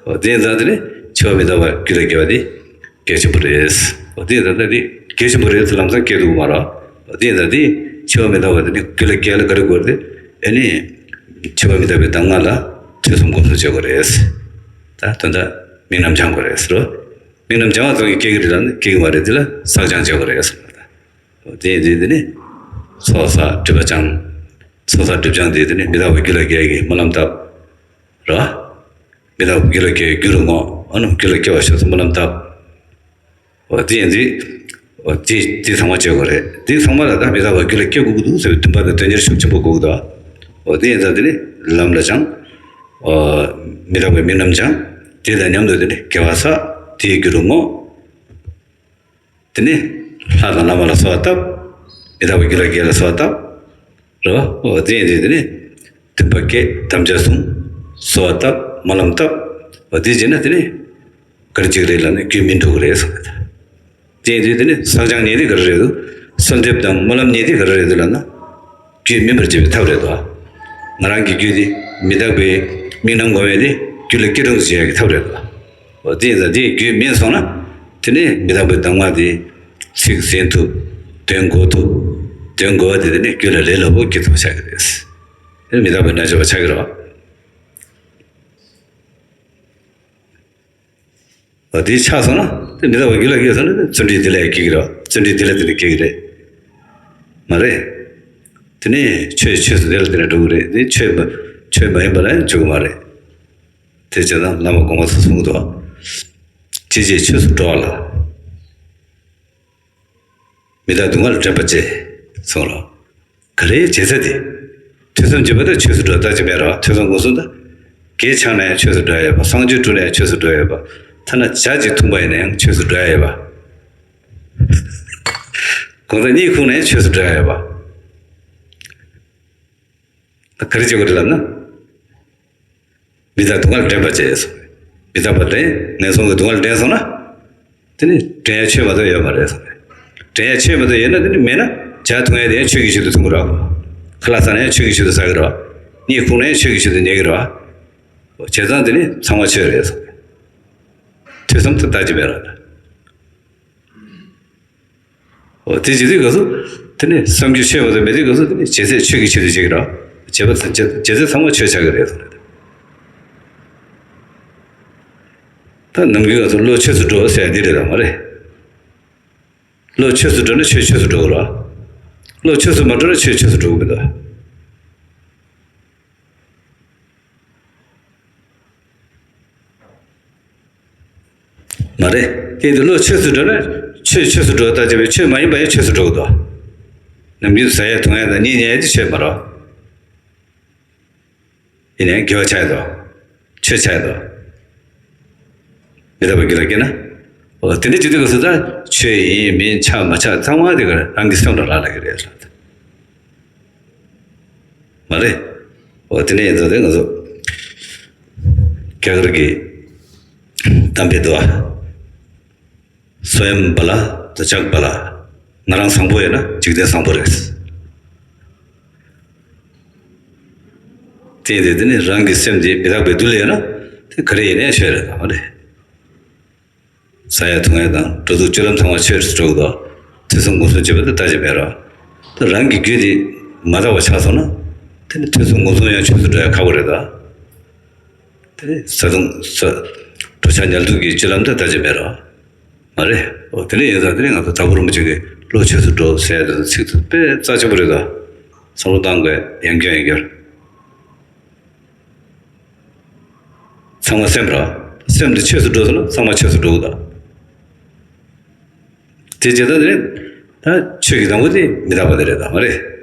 འོ་དེ་ཡིན་ཙང་དེ་ནི་འཆི་བ་མི་རྟག་པ་རྒྱུད་ལ་སྐྱེ་བ་དེ་གལ་ཆེན་པོ་རེད། འོ་དེ་ཡིན་ཙང་ད་དེ་གལ་ཆེན་པོ་རེད་ཟེར་ལམ་སང་སྐྱེ་འདུག་མ་རེད། འོ་དེ་ཡིན་ཙང་དེ་འཆི་བ་མི་རྟག་པ་དེ་ནི་རྒྱུད་ལ་སྐྱེ་ལ་ག་རེ་དགོས་རེད། ཨེ་ནི་འཆི་བ་མི་རྟག་པའི་གདམས་ངག་ལ་ཐོས་བསམ་སྒོམ་གསུམ་བྱེད་དགོས་རེད། ད་དོན་དག་དམིགས་རྣམ་སྦྱང་དགོས་རེད་ཟེར་རོ། དམིགས་རྣམ་སྦྱང་བ་ཙམ་གྱིས་སྐྱེ་གི་རེད་ལབ་ན་སྐྱེ་གི་མ་རེད། དེ་ལ་བསགས་སྦྱང་བྱེད་དགོས་རེད་ཟེར་བ་དང་། འོ་དེ་ཡིན་དུས་དེ་ནི་ཚོགས་བསགས་སྒྲིབ་པ་སྦྱང་། ཚོགས་བསགས་སྒྲིབ་སྦྱང་དེ་དེ་ནི་མི་རྟག་པའི་རྒྱུད་ལ་སྐྱེ་གི་སྨོན་ལམ་བཏབ། རེད་བ། མི་རྟག་པའི་རྒྱུད་ལ་སྐྱེ་བའི་རྒྱུ་རུ་བསྔོ། ཨ་ནི་རྒྱུད་ལ་སྐྱེ་བར་ཤོག་ཟེར་སྨོན་ལམ་བཏབ། འོ་དེ་ཡིན་དུས། འོ་དེ་དེ་ཚང་མ་བྱེད་དགོས་རེད། དེ་ཚང་མ་ལ་ད་མི་རྟག་པ་རྒྱུད་ལ་སྐྱེ་དགོས་ཀྱི་འདུག་ཟེར་བའི་འདུན་པ་དང་དོན་གཉེར་ཤུགས་ཆེན་པོ་དགོས་ཀྱི་འདུག་འོ་དེ་ཡིན་ཙང་དེ་ནི་ལམ་ལ་སྦྱང་། འོ་མི་རྟག་པའི་དམིགས་རྣམ་སྦྱང་། དེ་དང་མཉམ་དུ་དེ་ནི་དགེ་བ་བསགས། དེའི་རྒྱུ་རུ་བསྔོ། དེ་ནི་ལྷ་དང་བླ་མ་ལ་གསོལ་བ་བཏབ། མི་རྟག་པའི་རྒྱུད་ལ་སྐྱེ་ལ་གསོལ་བ་བཏབ། རེད་བ། འོ་དེ་ཡིན་དུས་དེ་ནི་འདུན་པ་བསྐྱེད། དམ་བཅའ་བཟུང་། གསོལ་བ་བཏབ། སྨོན་ལམ་བཏབ། འོ་དེ་བྱས་ན་དེ་ནི་ག་རེ་བྱེད་ཀྱི་རེད་ལབ་ན་རྒྱུད་སྨིན་འགྲོ་གི་རེད་གསུངས་པ་དང་། དེ་ཡིན་དུས་དེ་ནི་བསགས་སྦྱང་ནི་དེ་ག་རེ་རེད་འདུག་གསོལ་འདེབས་དང་སྨོན་ལམ་ནི་དེ་ག་རེ་རེད་འདུག་ལབ་ན། རྒྱུད་སྨིན་པར་བྱེད་པའི་ཐབས་རེད་དོ། ང་རང་གི་རྒྱུད་དེ་མི་རྟག་པའི་དམིགས་རྣམ་སྒོམ་ཡས་དེ་རྒྱུད་ལ་སྐྱེ་སྲུང་དུ་བྱེད་ཡག་གི་ཐབས་རེད་དོ། འོ་དེ་ཡིན་ཙང་དེ་རྒྱུད་སྨིན་སོང་ན། དེ་ནས་མི་རྟག་པའི་གདམས་ངག་དེ་ཚིག་གསན་ཐུབ། དོན་གོ་ཐུབ། དོན་གོ་བ་དེ་དེ་ནས་རྒྱུད་ལ་ལས་སླ་པོ་སྐྱེ་ཐུབ་པ་ཆགས་ཀྱི་རེད། དེ་ནས་མི་རྟག་པའི་རྣལ་འབྱོར་པ་ཆགས་ཀྱི་རེད། འོ་དེ་ཆགས་སོང་ན་དེ་མི་རྟག་པ་རྒྱུད་ལ་སྐྱེས་སོང་ན་དེ་བརྩོན་འགྲུས་དེ་ལ་ཡང་སྐྱེ་གི་རེད། བརྩོན་འགྲུས་དེ་ལ་དེ་ནས་སྐྱེ་གི་རེད། མ་རེད། དེ་ནས་ཆོས་ཆོས་སུ་དེ་ལ་དེ་ནས་འགྲོ་གི་རེད། དེ་ཆོས་མ་ཆོས་མ་ཡིན་པ་ལ་ཡང་འཇུག་གི་མ་རེད། དེ་བྱས་ཙང་བླ་མ་གོང་མ་ཚོ་གསུང་གི་འདུག་ཅི་བྱེད་ཆོས་སུ་འགྲོ་བ་ལ། མི་རྟག་སྡུག་བསྔལ་དྲན་པ་བྱེད། གསུངས་ལ། ག་རེ་བྱེད་ས་དེ། ཐོས་བསམ་བྱེད་པ་དང་ཆོས་སུ་འགྲོ་ལྟ་ཅི་མེད་ར། ཐོས་བསམ་སྒོམ་གསུམ་དང་། གད་ཕྱགས་ན་ཡང་ཆོས་སུ་འགྲོ་ཡ་ཡོད་པ། གསང་སྤྱོད་བསྒྲུབས་ན་ཡང་ཆོས་སུ་འགྲོ་ཡ་ཡོད་པ། ཐ་ན་ཇ་གཅིག་འཐུང་པ་ཡིན་ན་ཡང་ཆོས་སུ་འགྲོ་ཡ་ཡོད་པ། གང་ལྟར་གཉིད་ཁུག་ན་ཡང་ཆོས་སུ་འགྲོ་ཡ་ཡོད་པ། ད་ག་རེ་བྱེད་དགོས་རེད་ལབ་ན། མི་རྟག་སྡུག་བསྔལ་དྲན་པ་བྱས་སོ། མི་རྟག་པ་དྲན། ངན་སོང་གི་སྡུག་བསྔལ་དྲན་སོང་ན། དེ་ནི་དྲན་ཡ་ཆོས་མ་གཏོགས་ཡོད་མ་རེད་སོ། དྲན་ཡ་ཆོས་མ་གཏོགས་ཡོད་ན་དེ་ནི་མེད་ན་ཇ་འཐུང་ཡ་དེ་ཡང་ཆོས་ཀྱི་ཆེད་དུ་འཐུང་གི་རེད། ཁ་ལག་ཟ་ན་ཡང་ཆོས་ཀྱི་ཆེད་དུ་ཟ་གི་རེད། གཉིད་ཁུག་ན་ཡང་ཆོས་ཀྱི་ཆེད་དུ་ཉལ་གི་རེད། བྱས་ཙང་དེ་ནི་ཚང་མ་ཆོས་རེད་སོ། ཐོས་བསམ་དེ་ལྟ་ཅི་མེད་རེད། འོ་དེ་བྱེད་དུས་སྐབས་སུ། དེ་ནས་བསམ་རྒྱུ་ཆོས་མ་གཏོགས་མེད་དུས་སྐབས་སུ་དེ་ནས་བྱེད་ཚད་ཆོས་ཀྱི་ཆེད་དུ་བྱེད་ཀྱི་རེད། བྱེད་པ་ཚང་བྱེད་བྱེད་ཚད་ཚང་མ་ཆོས་ཆགས་ཀྱི་རེད་གསུངས་རེད། ད་ནམ་རྒྱུན་ང་ཚོ་བློ་ཆོས་སུ་འགྲོ་ཟེར་ཡ་འདི་རེད་དམ་མ་རེད། བློ་ཆོས་སུ་འགྲོ་ན་ཆོས་ཆོས་སུ་འགྲོ་གི་རེད། བློ་ཆོས་སུ་མ་འགྲོ་ན་ཆོས་ཆོས་སུ་འགྲོ་གི་མི་འདུག་མ་རེད། དེ་ཡིན་དུས་བློ་ཆོས་སུ་འགྲོ་ན་ཆོས་ཆོས་སུ་འགྲོ་ལྟ་བྱེད་པས་ཆོས་མ་ཡིན་པ་ཡང་ཆོས་སུ་འགྲོ་གི་འདུག་ནམ་རྒྱུན་ཟ་ཡ་འཐུང་ཡ་དང་གཉིད་ཉལ་ཡ་དེ་ཆོས་མ་རེད། ཡིན་ནའང་དགེ་བ་ཆགས་ཡོད་དོ། ཆོས་ཆགས་ཡོད་དོ། མི་རྟག་པའི་རྒྱུད་ལ་སྐྱེས་ན། འོ་དེ་འདྲ་བྱེད་དུས་སྐབས་སུ་ད་ཆོས་ཡིན་མིན་ཆགས་མ་ཆགས་ཚང་མ་དེ་ག་རང་གི་སེམས་ལ་རག་ལས་ཀྱི་རེད་ལ། མ་རེད། འོ་དེ་འདྲ་ཡིན་ཙང་དེ་ང་ཚོ་རྒྱ་གར་གྱི་གཏམ་དཔེ་འདུག་ཨ། སོ་ཡམ་བ་ལ་ད་ཅག་བ་ལ། ང་རང་བཟང་པོ་ཡོད་ན་འཇིག་རྟེན་བཟང་པོ་རེད། དེ་ཡིན་དུས་དེ་ནི་རང་གི་སེམས་དེ་མི་རྟག་པའི་རྡུལ་ལས་ཡོད་ན་དེ་ག་རེ་ཡིན་ནའི་ཆོས་རེད་དམ་མ་རེད། ཟ་ཡ་འཐུང་ཡ་དང་འགྲོ་འདུག་སྤྱོད་ལམ་ཚང་མ་ཆོས་སུ་འགྲོ་གི་འདུག་ཐོས་བསམ་སྒོམ་གསུམ་བྱེད་པ་དེ་ལྟ་ཅི་མེད་ར། ད་རང་གི་རྒྱུད་དེ་མ་དག་པ་ཆགས་སོང་ན། དེ་ནི་ཐོས་བསམ་སྒོམ་གསུམ་ཡང་ཆོས་སུ་འགྲོ་ཡ་ཁག་པོ་རེད་ད། དེ་ནི་བཟའ་བཏུང་ཟ། འགྲོ་འཆག་ཉལ་འདུག་གི་སྤྱོད་ལམ་དེ་ལྟ་ཅི་མེད་ར། མ་རེད། འོ་དེ་ནི་ཡིན་ཙང་དེ་ནི་ང་ཚོ་དྭགས་པོ་རིན་པོ་ཆེ་གི་བློ་ཆོས་སུ་འགྲོ་ཟེར་ཡ་དེ་ཚོ་ཚིག་དེ་དཔེ་རྩ་ཆེན་པོ་རེད་ད། བསམ་བློ་བཏང་དགོས་ཡང་བསྐྱར་ཡང་བསྐྱར། ཚང་མ་སེམས་ར། སེམས་འདི་ཆོས་སུ་འགྲོ་སོང་ན་ཚང་མ་ཆོས་སུ་འགྲོ་གི་ད། དེ་བྱེད་ད་དེ་ད་ཆོས་ཀྱི་དང་པོ་དེ་མི་རྟག་པ་དེ་རེད་ད་མ་རེད།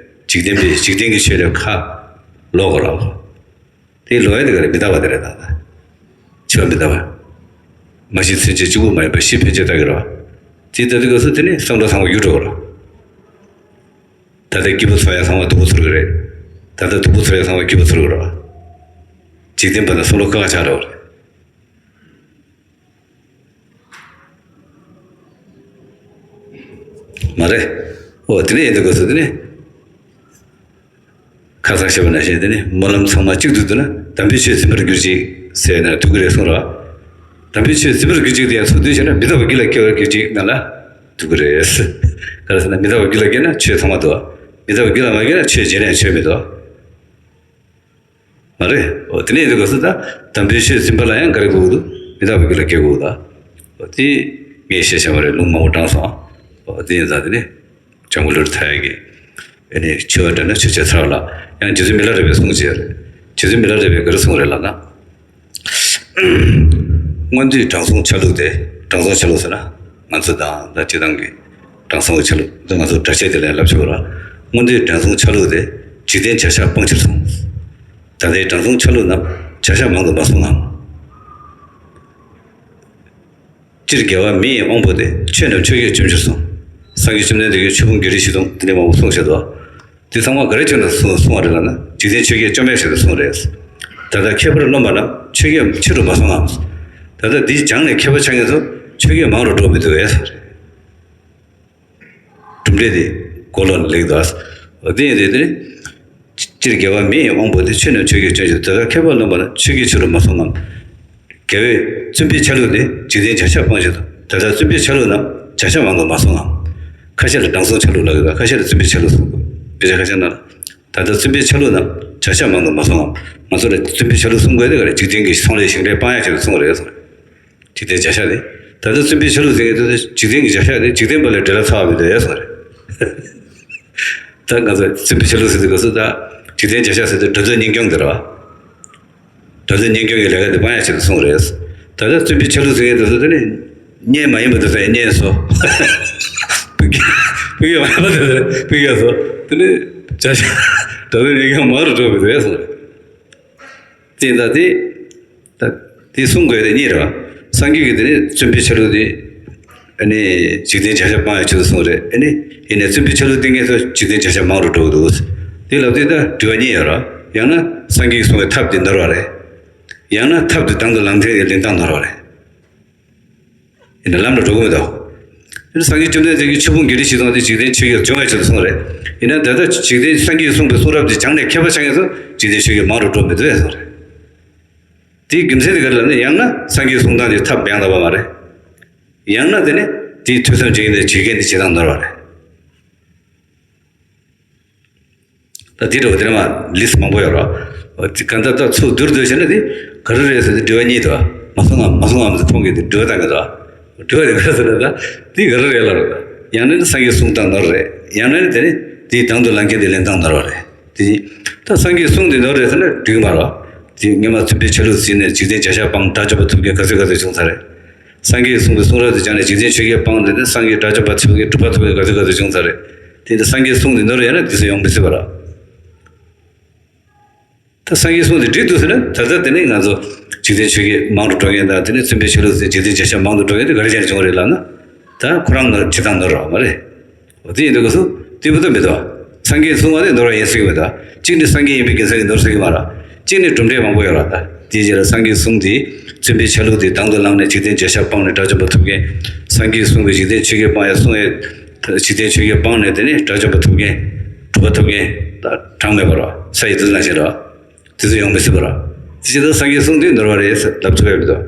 འཇིག་རྟེན་པའི་འཇིག་རྟེན་གྱི་ཆོས་ལས་ཁ་ལོག་གོ་ར། དེ་ལོག་ཡ་དེ་ག་རེ་མི་རྟག་པ་དེ་རེད་ད། འཆི་བ་མི་རྟག་པ། མ་ཤི་ཚུན་ཆད་གཅིག་པུ་མ་ཡིན་པར་ཤི་ཕན་ཆད་ལྟ་གི་ར། དེ་ལྟ་དུས་སྐབས་སུ་དེ་ནི་བསམ་བློ་ཚང་མ་ཡུལ་འགྲོ་གོ་ར། ད་ལྟ་སྐྱིད་པོ་ཚོར་ཡ་ཚང་མ་སྡུག་པོ་ཚོར་གི་རེད། ད་ལྟ་སྡུག་པོ་ཚོར་ཡ་ཚང་མ་སྐྱིད་པོ་ཚོར་གི་རེད། འཇིག་རྟེན་པ་དང་བསམ་བློ་ཁ་ཁ་ཆགས་འགྲོ་གི་རེད། མ་རེད། འོ་དེ་ནས་ཡིན་དུས་སྐབས་སུ་དེ་ནི། ཁ་སང་བཤད་པ་ནང་བཞིན་དེ་ནི་སྨོན་ལམ་ཚང་མ་གཅིག་ཏུ་བསྡུ་ན་དམ་པའི་ཆོས་འཛིན་པར་གྱུར་ཅིག་ཟེར་ན་ཐུག་གི་རེད་གསུངས་ར། དམ་པའི་ཆོས་འཛིན་པར་གྱུར་ཅིག་དེ་ཡང་ཚུར་བསྡུས་བྱས་ན་མི་རྟག་པ་རྒྱུད་ལ་སྐྱེ་བར་གྱུར་ཅིག་ན་ལ། ཐུག་གི་རེད། ག་རེ་ཟེར་ན་མི་རྟག་པ་རྒྱུད་ལ་སྐྱེས་ན་ཆོས་ཚང་མ་འདུག་མི་རྟག་པ་རྒྱུད་ལ་མ་སྐྱེས་ན་ཆོས་རྗེས་ལན་ཆོས་མི་འདུག་མ་རེད། འོ་དེ་ནས་ཡིན་དུས་སྐབས་སུ་ད་དམ་པའི་ཆོས་འཛིན་པ་ལ་ཡང་ག་རེ་དགོས་ཀྱི་འདུག་མི་རྟག་པའི་རྒྱུད་ལ་སྐྱེ་དགོས་ཀྱི་འདུག་འོ་དེ་ངས་བཤད་བྱ་བ་རེད། ལུང་མང་པོ་དྲངས་སོང་། འོ་དེ་ཡིན་ཙང་དེ་ནི་ལྗང་གུ་ལུས་མཐའ་ཡས་ཀྱི་ཨེ་ནི་ཆོས་པ་འདྲ་ན་ཆོས་བྱེད་ཚར་ལ་ཡང་རྗེ་བཙུན་མི་ལ་རས་པས་གསུངས་བྱས་རེད། རྗེ་བཙུན་མི་ལ་རས་པས་ག་རེ་གསུངས་རེད་ལབ་ན། སྔོན་དུས་དྲང་སྲོང་ཆ་ལུགས་ཏེ། དྲང་སྲོང་ཆ་ལུགས་ཟེར་ན་ང་ཚོ་དང་ད་སྤྱི་བཏང་གི་དྲང་སྲོང་གི་ཆ་ལུགས་འདི་ང་ཚོ་སྒྲ་བཤད་དེ་ལས་ལབ་ཆོག་ར། སྔོན་དུས་དྲང་སྲོང་ཆ་ལུགས་ཏེ། འཇིག་རྟེན་བྱ་བཞག་སྤང་ཕྱིར་སོང་། ད་ལྟའི་དྲང་སྲོང་ཆ་ལུགས་རྣམས་བྱ་བཞག་མང་དུ་མ་སོང་ངམ། སྤྱིར་དགེ་བ་མི་ཡི་དབང་པོ་སྟེ། ཆོས་རྣམས་ཆོས་བརྒྱད་བཅོམ་ཕྱིར་སོང་། སངས་རྒྱས་བཅོམ་ལྡན་འདས་ཀྱིས་ཆོས་ཕུང་བརྒྱད་ཁྲི་བཞི་སྟོང་དེ་འདྲ་མང་པོ་གསུངས་བཞག་འདུག་དེ་ཚང་མ་ག་རེ་བྱས་ནས་གསུངས་གསུངས་པ་རེད་ལབ་ན་འཇིག་རྟེན་ཆོས་བརྒྱད་བཅོམ་ཡག་ཆེད་དུ་གསུངས་རེད། ད་ལྟ་མཁས་པར་རློམ་པ་རྣམས་ཆོས་བརྒྱད་ཕྱི་རུ་མ་སོང་ངམ། ད་ལྟ་འདི་སྦྱངས་ནས་མཁས་པ་ཆགས་མཁན་ཚོ་ཆོས་བརྒྱད་མང་རུ་འགྲོ་མི་འདུག་གས་གསུངས་རེད། གྲུབ་འབྲས་དེ་གོ་ལོག་ནས་ལེགས་འདུག་འོ་དེ་ཡིན་དུས་དེ་ནི། སྤྱིར་དགེ་བ་མི་ཡི་དབང་པོ་སྟེ། ཆོས་རྣམས་ཆོས་བརྒྱད་བཅོམ་ཕྱིར། ད་ལྟ་མཁས་པར་རློམ་པ་རྣམས་ཆོས་བརྒྱད་ཕྱི་རུ་མ་སོང་ངམ། རྒྱལ་བའི་བཙུན་པའི་ཆ་ལུགས་ཏེ། འཇིག་རྟེན་བྱ་བཞག་སྤང་ཕྱིར་དང་། ད་ལྟ་བཙུན་པའི་ཆ་ལུགས་རྣམས་བྱ་བཞག་མང་དུ་མ་སོང་ངམ། ཁ་ཤས་ལ་དྲང་སྲོང་ཆ་ལུགས་ལབ་ཀྱི་འདུག་ཁ་ཤས་ལ་བཙུན་པའི་ཆ་ལུགས་གསུང་གི་འདུག་དཔེ་ཆ་ཁ་ཤས་ནང་ལ། ད་ལྟ་བཙུན་པའི་ཆ་ལུགས་རྣམས་བྱ་བཞག་མང་དུ་མ་སོང་ངམ། ང་ཚོ་ལ་བཙུན་པའི་ཆ་ལུགས་གསུང་དགོས་དེ་ག་རེ། འཇིག་རྟེན་གྱི་ཚོང་ལས་ཞིང་ལས་སྤང་ཡག་ཆེད་དུ་གསུངས་རེད་གསུངས་རེད། འཇིག་རྟེན་བྱ་བཞག་དེ། ད་ལྟ་བཙུན་པའི་ཆ་ལུགས་ཟེར་མཁན་དེ་འཇིག་རྟེན་གྱི་བྱ་བཞག་དེ་འཇིག་རྟེན་པ་ལས་འབྲས་ལ་ཚ་བ་མི་འདུག་གསུངས་རེད། ད་ང་ཚོ་བཙུན་པའི་ཆ་ལུགས་ཟེར་དུས་སྐབས་སུ་ད་འཇིག་རྟེན་བྱ་བཞག་ཟེར་དུས་སྒྲ་སྡུད་གཉིས་སྐྱོང་དེ་རེད་བ། སྒྲ་སྡུད་གཉིས་སྐྱོང་གི་ལས་ཀ་དེ་སྤང་ཡག་ཆེད་དུ་གསུངས་རེད། ད་ལྟ་བཙུན་པའི་ཆ་ལུགས་ཟེར་མཁན་དེ་ཚོ་དེ་ནི་གཉེན་མ་ཡིན་པ་དེ་ཚོ་ཡང་གཉེན་སོ། ཕུགས་ཀྱི་ཕུགས་ཀྱི་མ་ཡིན་པ་དེ་ཚོ་ཕུགས་ཀྱི་སོ། དེ་ནི་བྱ་བཞག་སྒྲ་སྡུད་གཉིས་སྐྱོང་མང་རུ་འགྲོ་གི་རེད་གསུངས་རེད། དེ་ད་དེ། ད་དེ་གསུང་དགོས་དེ་གཉིས་རེད་བ། སངས་རྒྱས་ཀྱིས་དེ་ནི་བཙུན་པའི་ཆ་ལུགས་དེ། ཨ་ནི་འཇིག་རྟེན་བྱ་བཞག་སྤང་ཡག་ཆེད་དུ་གསུངས་རེད། ཨ་ནི་ཡིན་ནའི་བཙུན་པའི་ཆ་ལུགས་བསྟེན་མཁན་ཚོ་འཇིག་རྟེན་བྱ་བཞག་མང་རུ་འགྲོ་གི་འདུག་དེ་ལབ་དུས་ད་དྲི་བ་གཉིས་ཡོད་རེད་བ། ཡང་ན་སངས་རྒྱས་ཀྱིས་གསུངས་པའི་ཐབས་དེ་ནོར་བ་རེད། ཡང་ན་ཐབས་དེ་དང་དུ་ལེན་མཁན་གྱི་ལེན་སྟངས་ནོར་བ་རེད། ཡིན་ན་ལམ་ལ་འགྲོ་གི་མི་འདུག་དེ་ནི་སངས་རྒྱས་བཅོམ་ལྡན་འདས་ཀྱིས་ཆོས་ཕུང་བརྒྱད་ཁྲི་བཞི་སྟོང་དེ་འཇིག་རྟེན་ཆོས་བརྒྱད་སྦྱོང་བའི་ཆེད་དུ་གསུངས་རེད། ཡིན་ན་ད་ལྟ་འཇིག་རྟེན་སངས་རྒྱས་ཀྱིས་གསུངས་པའི་གསུང་རབ་དེ་སྦྱངས་ནས་མཁས་པ་ཆགས་མཁན་ཚོ་འཇིག་རྟེན་ཆོས་བརྒྱད་མང་རུ་འགྲོ་མི་འདུག་གསུངས་རེད། དེའི་རྒྱུ་མཚན་དེ་ག་རེ་ལབ་ན། ཡང་ན་སངས་རྒྱས་གསུང་སྟངས་དེ་ཐབས་ཡང་དག་པ་མ་རེད། ཡང་ན་དེ་ནི་དེའི་ཐོས་བསམ་བྱེད་མཁན་དེ་བྱེད་མཁན་དེ་བྱེད་སྟངས་ནོར་བ་རེད། ད་དེ་འདྲ་བོ་དེ་ནས་མ་ལིས་མང་པོ་ཡོད་རེད། གང་ལྟར་ད་ཚུར་བསྡུར་འདོད་བྱས་ན་དེ་ག་རེ་རེད་ཟེར་ཏེ་དྲི་བ་གཉིས་འདུག་མ་སོང་ངམ་མ་སོང་ངམ་ཟེར་ཁོང་གིས་དེ་དྲི་བ་བཏང་གི་འདུག་དྲི་བ་དེ་ག་རེ་ཟེར་ན་ད་དེ་ག་རེ་རེད་ལབ་རེད། ཡང་ན་ནི་སངས་རྒྱས་གསུང་སྟངས་ནོར་རེད། ཡང་ན་ནི་དེ་ནི་དེའི་དང་དུ་ལེན་མཁན་དེ་ལེན་སྟངས་ནོར་བ་རེད། དེ་ད་སངས་རྒྱས་གསུང་དེ་ནོར་རེད་ཟེར་ན་འགྲིག་གི་མ་རེད། དེ་སྔོན་མ་བཙུན་པའི་ཆ་ལུགས་ཟིན་ནས་འཇིག་རྟེན་བྱ་བཞག་སྤང་དགྲ་བཅོམ་པ་ཐུབ་མཁན་ག་ཚོད་ག་ཚོད་བྱུང་ཚར་རེད། སངས་རྒྱས་ཀྱིས་གསུངས་པའི་གསུང་རབ་དེ་སྦྱངས་ནས་འཇིག་རྟེན་ཆོས་བརྒྱད་སྤངས་ནས་ནི་སངས་རྒྱས་དགྲ་བཅོམ་པ་ཐུབ་མཁན་གྲུབ་པ་ཐུབ་མཁན་ག་ཚོད་ག་ཚོད་བྱུང་ཚར་རེད། དེ་ནི་སངས་རྒྱས་གསུང་དེ་ནོར་ཡོད་ན་དེ་ཚོ་ཡོང་མི་སྲིད་པ་རེད། ད་སངས་རྒྱས་གསུང་དེ་འགྲིག་འདུག་ཟེར་ན། ད་ལྟ་དེ་ནི་ང་ཚོ་འཇིག་རྟེན་ཆོས་བརྒྱད་མང་དུ་འགྲོ་མཁན་དང་། དེ་ནི་བཙུན་པའི་ཆ་ལུགས་ཟེར་འཇིག་རྟེན་བྱ་བྱེད་མང་དུ་འགྲོ་མཁན་དེ་ག་རེ་བྱས་ནས་བྱུང་བ་རེད་ལབ་ན། ད་ཁོ་རང་ནོར་བྱེད་སྟངས་ནོར་བ་མ་རེད། འོ་དེ་ཡིན་དུས་སྐབས་སུ་དེ་མི་འདུག་མི་འདུག་སངས་རྒྱས་གསུང་བ་དེ་ནོར་བ་ཡིན་ཟེར་གྱི་མི་འདུག་གཅིག་ནི་སངས་རྒྱས་ཡིན་པའི་རྒྱུ་མཚན་གྱིས་ནོར་ཟེར་གྱི་མ་རེད། གཅིག་ནི་གྲུབ་འབྲས་མང་པོ་ཡོད་རེད། ད་དེའི་རྗེས་ལ་སངས་རྒྱས་གསུང་དེ་བཙུན་པའི་ཆ་ལུགས་དེ་དང་དུ་བླངས་ནས་འཇིག་རྟེན་བྱ་བྱེད་སྤངས་ནས་དགྲ་བཅོམ་པ་ཐོབ་མཁན། སངས་རྒྱས་གསུང་གི་འཇིག་རྟེན་ཆོས་བརྒྱད་སྤང་ཡ་གསུང་ཡ། འཇིག་རྟེན་ཆོས་བརྒྱད་སྤངས་ནས་དེ་ནི་དགྲ་བཅོམ་པ་ཐོབ་མཁན། གྲུབ་པ་ཐོབ་མཁན་ད་གྲངས་མེད་པ་རེད། ས་ཡི་དུས་ནང་བཞིན་རེད། དེ་ཚོ་ཡོང་མི་སྲིད་པ་རེད། དེ་བྱས་ཙང་སངས་རྒྱས་གསུང་དེ་ནོར་བ་རེད་ལབ་ཐུབ་ཡ་མི་འདུག་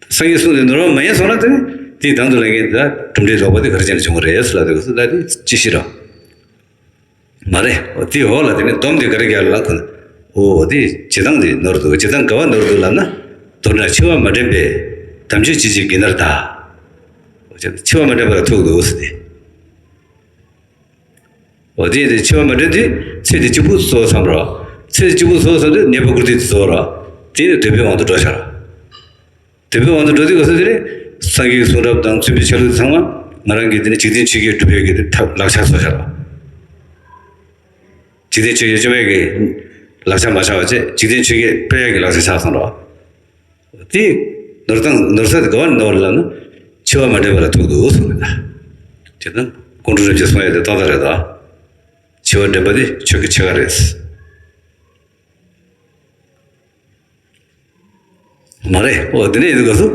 སངས་རྒྱས་གསུང་དེ་ནོར་བ་མ་ཡིན་སོང་ན་དེ་ནི་དེའི་དང་དུ་ལེན་མཁན་དེ་གྲུབ་འབྲས་ལོག་པ་དེ་ག་རེ་བྱས་ནས་བྱུང་བ་རེད་ལབ་དུས་སུ་ད་དེ་ཅི་ཞིག་རེད། མ་རེད། འོ་དེའི་འོག་ལ་དེ་ནི་སྡོམ་དེ་ག་རེ་རྒྱག་ལབ་ན། འོ་དེ་བྱེད་སྟངས་དེ་ནོར་འདུག་བྱེད་སྟངས་ག་བ་ནོར་འདུག་ལབ་ན། མདོར་ན་འཆི་བ་མ་དྲན་པས་དམ་ཆོས་ཅི་བྱེད་བགྱིས་ནར་གདའ། འོ་བྱེད་སྟངས་འཆི་བ་མ་དྲན་པ་ལ་ཐུག་འདུག་ཟེར་ཏེ། འོ་དེ་དེ་འཆི་བ་མ་དྲན་དུས་ཚེ་འདི་གཅིག་པུ་གསོལ་བསམ་རོགས། ཚེ་འདི་གཅིག་པུ་གསོལ་བསམ་དུས་ནད་པ་བཀུར་སྟི་དེ་གསོལ་རོགས། དེ་ནི་འདོད་པའི་དབང་དུ་འགྲོ་བྱ་རོགས། འདོད་པའི་དབང་དུ་འགྲོ་དུས་ག་ཚོད་དེ་རེད། སངས་རྒྱས་ཀྱི་གསུང་རབ་དང་བཙུན་པའི་ཆ་ལུགས་ཚང་མ་ང་རང་གིས་དེ་ནི་འཇིག་རྟེན་ཆོས་བརྒྱད་སྒྲུབ་ཡས་ཀྱི་དེ་ཐབས་ལག་ཆ་བཟོ་བྱ་རོགས། འཇིག་རྟེན་ཆོས་བརྒྱད་སྐྱོབ་ཡས་ཀྱི་ལག་ཆ་མ་ཆགས་པ་བྱས། འཇིག་རྟེན་ཆོས་བརྒྱད་སྤེལ་ཡས་ཀྱི་ལག་ཆ་ཆགས་སོང་རོགས། དེ་ནོར་སྟངས་ནོར་ས་དེ་ག་བ་ནོར་ལབ་ན། འཆི་བ་མ་དྲན་པ་ལ་ཐུག་འདུག་གསུངས་པ་རེད། དེ་ན་ཀོང་སྤྲུལ་རིན་པོ་ཆེས་གསུང་ཡས་དེ་ཏག་ཏག་རེད་ད། འཆི་བ་དྲན་པ་དེ་ཆོས་ཀྱི་ཕྱེད་ཀ་རེད། མ་རེད། འོ་དེ་ནས་ཡིན་དུས་སྐབས་སུ་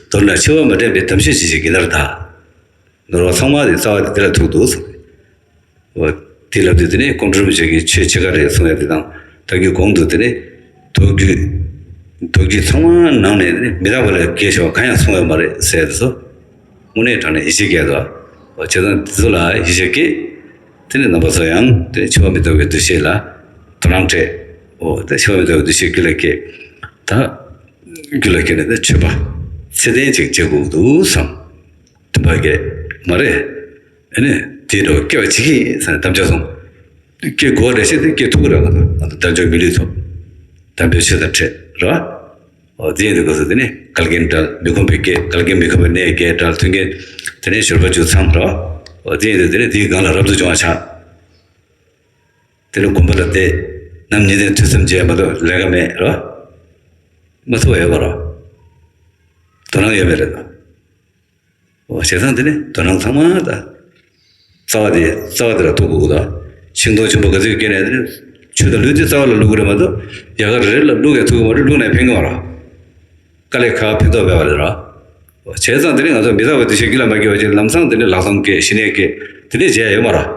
མདོར་ན་འཆི་བ་མ་དྲན་པས་དམ་ཆོས་ཅི་བྱེད་བགྱིས་ནར་གདའ། ནོར་བ་ཚང་མ་དེ་རྩ་བ་དེ་དེ་ལ་ཐུག་འདུག་གསུངས། འོ་དེ་ལབ་དུས་དེ་ནས་ཀོང་སྤྲུལ་རིན་པོ་ཆེ་གིས་ཆོས་ཕྱེད་ཀ་རེད་གསུང་ཡ་དེ་དང་། ད་གིན་གོང་དུ་དེ་ནས་མདོ་རྒྱུད་མདོ་རྒྱུད་ཚང་མ་ནང་ནས་དེ་ནས་མི་རྟག་པ་ལས་བརྒལ་ཤོག་གང་ཡང་གསུང་ཡོད་མ་རེད་ཟེར་དུས་སུ། དངོས་གནས་དྲང་གནས་ཡིད་ཆེས་སྐྱེས་དོ། འོ་བྱས་ཙང་འདི་ཚོ་ལ་ཡིད་ཆེས་སྐྱེས། དེ་ནས་རྣམ་པ་ཚོ་ཡང་དེ་ནས་འཆི་བ་མི་རྟག་པའི་འདུ་ཤེས་ལ་དོ་སྣང་སྤྲད། འོ་དེ་འཆི་བ་མི་རྟག་པའི་འདུ་ཤེས་རྒྱུད་ལ་སྐྱེས། ད་རྒྱུད་ལ་སྐྱེས་ནས་དེ་མཆོད་པ་ཚད་ལྡན་ཅིག་བྱེད་དགོས་འདུག་བསམ། དུམ་པ་བརྒྱད་མ་རེད། ཨ་ནི་དེ་འདྲ་བ་སྐྱེ་བ་ཅིག་གིས་ཟེར་ནས་དམ་བཅའ་སོང་། སྐྱེ་དགོས་རེད་ཤེས་ཏེ་སྐྱེ་ཐུབ་ཀྱི་རེད། ང་ཚོ་ང་ཚོ་དལ་འབྱོར་མི་ལུས་ཐོབ། དམ་པའི་ཆོས་དང་འཕྲད་རེད་བ། འོ་དེ་ཡིན་དུས་སྐབས་སུ་དེ་ནི་བཀའ་བརྒྱད་བྲལ་མི་ཁོམ་པའི་བརྒྱད། བཀའ་བརྒྱད་མི་ཁོམ་པའི་གནས་བརྒྱད་བྲལ། མཐུན་རྐྱེན་དེ་ནི་འབྱོར་པ་བཅུ་ཚང་རེད་བ། འོ་དེ་ཡིན་དུས་དེ་ནི་དེའི་སྒང་ལ་རབ་ཏུ་བྱུང་བ་ཆགས། དེ་ནི་དགོན་པ་ལ་བསྡད། ནམ་ཉིན་དེ་ཐོས་བསམ་བྱས་མ་གཏོགས་ལས་ཀ་མེད་རེད་བ། མ་ཐུབ་པ་ཡོད་པ་རེད། དོ་སྣང་ཡོད་མེད་རེད་ད། འོ་བྱས་ཙང་དེ་ནི་དོ་སྣང་ཚང་མ་ད། རྩ་བ་དེ་རྩ་བ་དེ་ལ་ཐུག་དགོས་ཀྱི་འདུག་ཤིང་སྡོང་ཆེན་པོ་ག་ཚོད་སྐྱེས་ནས་དེ་ནི་ཆུ་དང་ལུད་དེ་རྩ་བ་ལ་བླུག་གི་རེད་མ་གཏོགས། ཡལ་ག་རེ་རེ་ལ་བླུག་ཡ་ཐུག་གི་མ་རེད། བླུག་ནས་ཕན་གི་མ་རེད། དཀའ་ལས་ཁག་ཕན་ཐོགས་མེད་པ་རེད་ར། འོ་བྱས་ཙང་དེ་ནི་ང་ཚོ་མི་རྟག་པའི་འདུ་ཤེས་རྒྱུད་ལ་མ་སྐྱེས་པ་ཅིག་ལམ་སང་དེ་ནི་ལག་སྟོང་སྐྱེས། ཞི་གནས་སྐྱེས། དེ་འདྲས་བྱས་ཡོད་མ་རེད།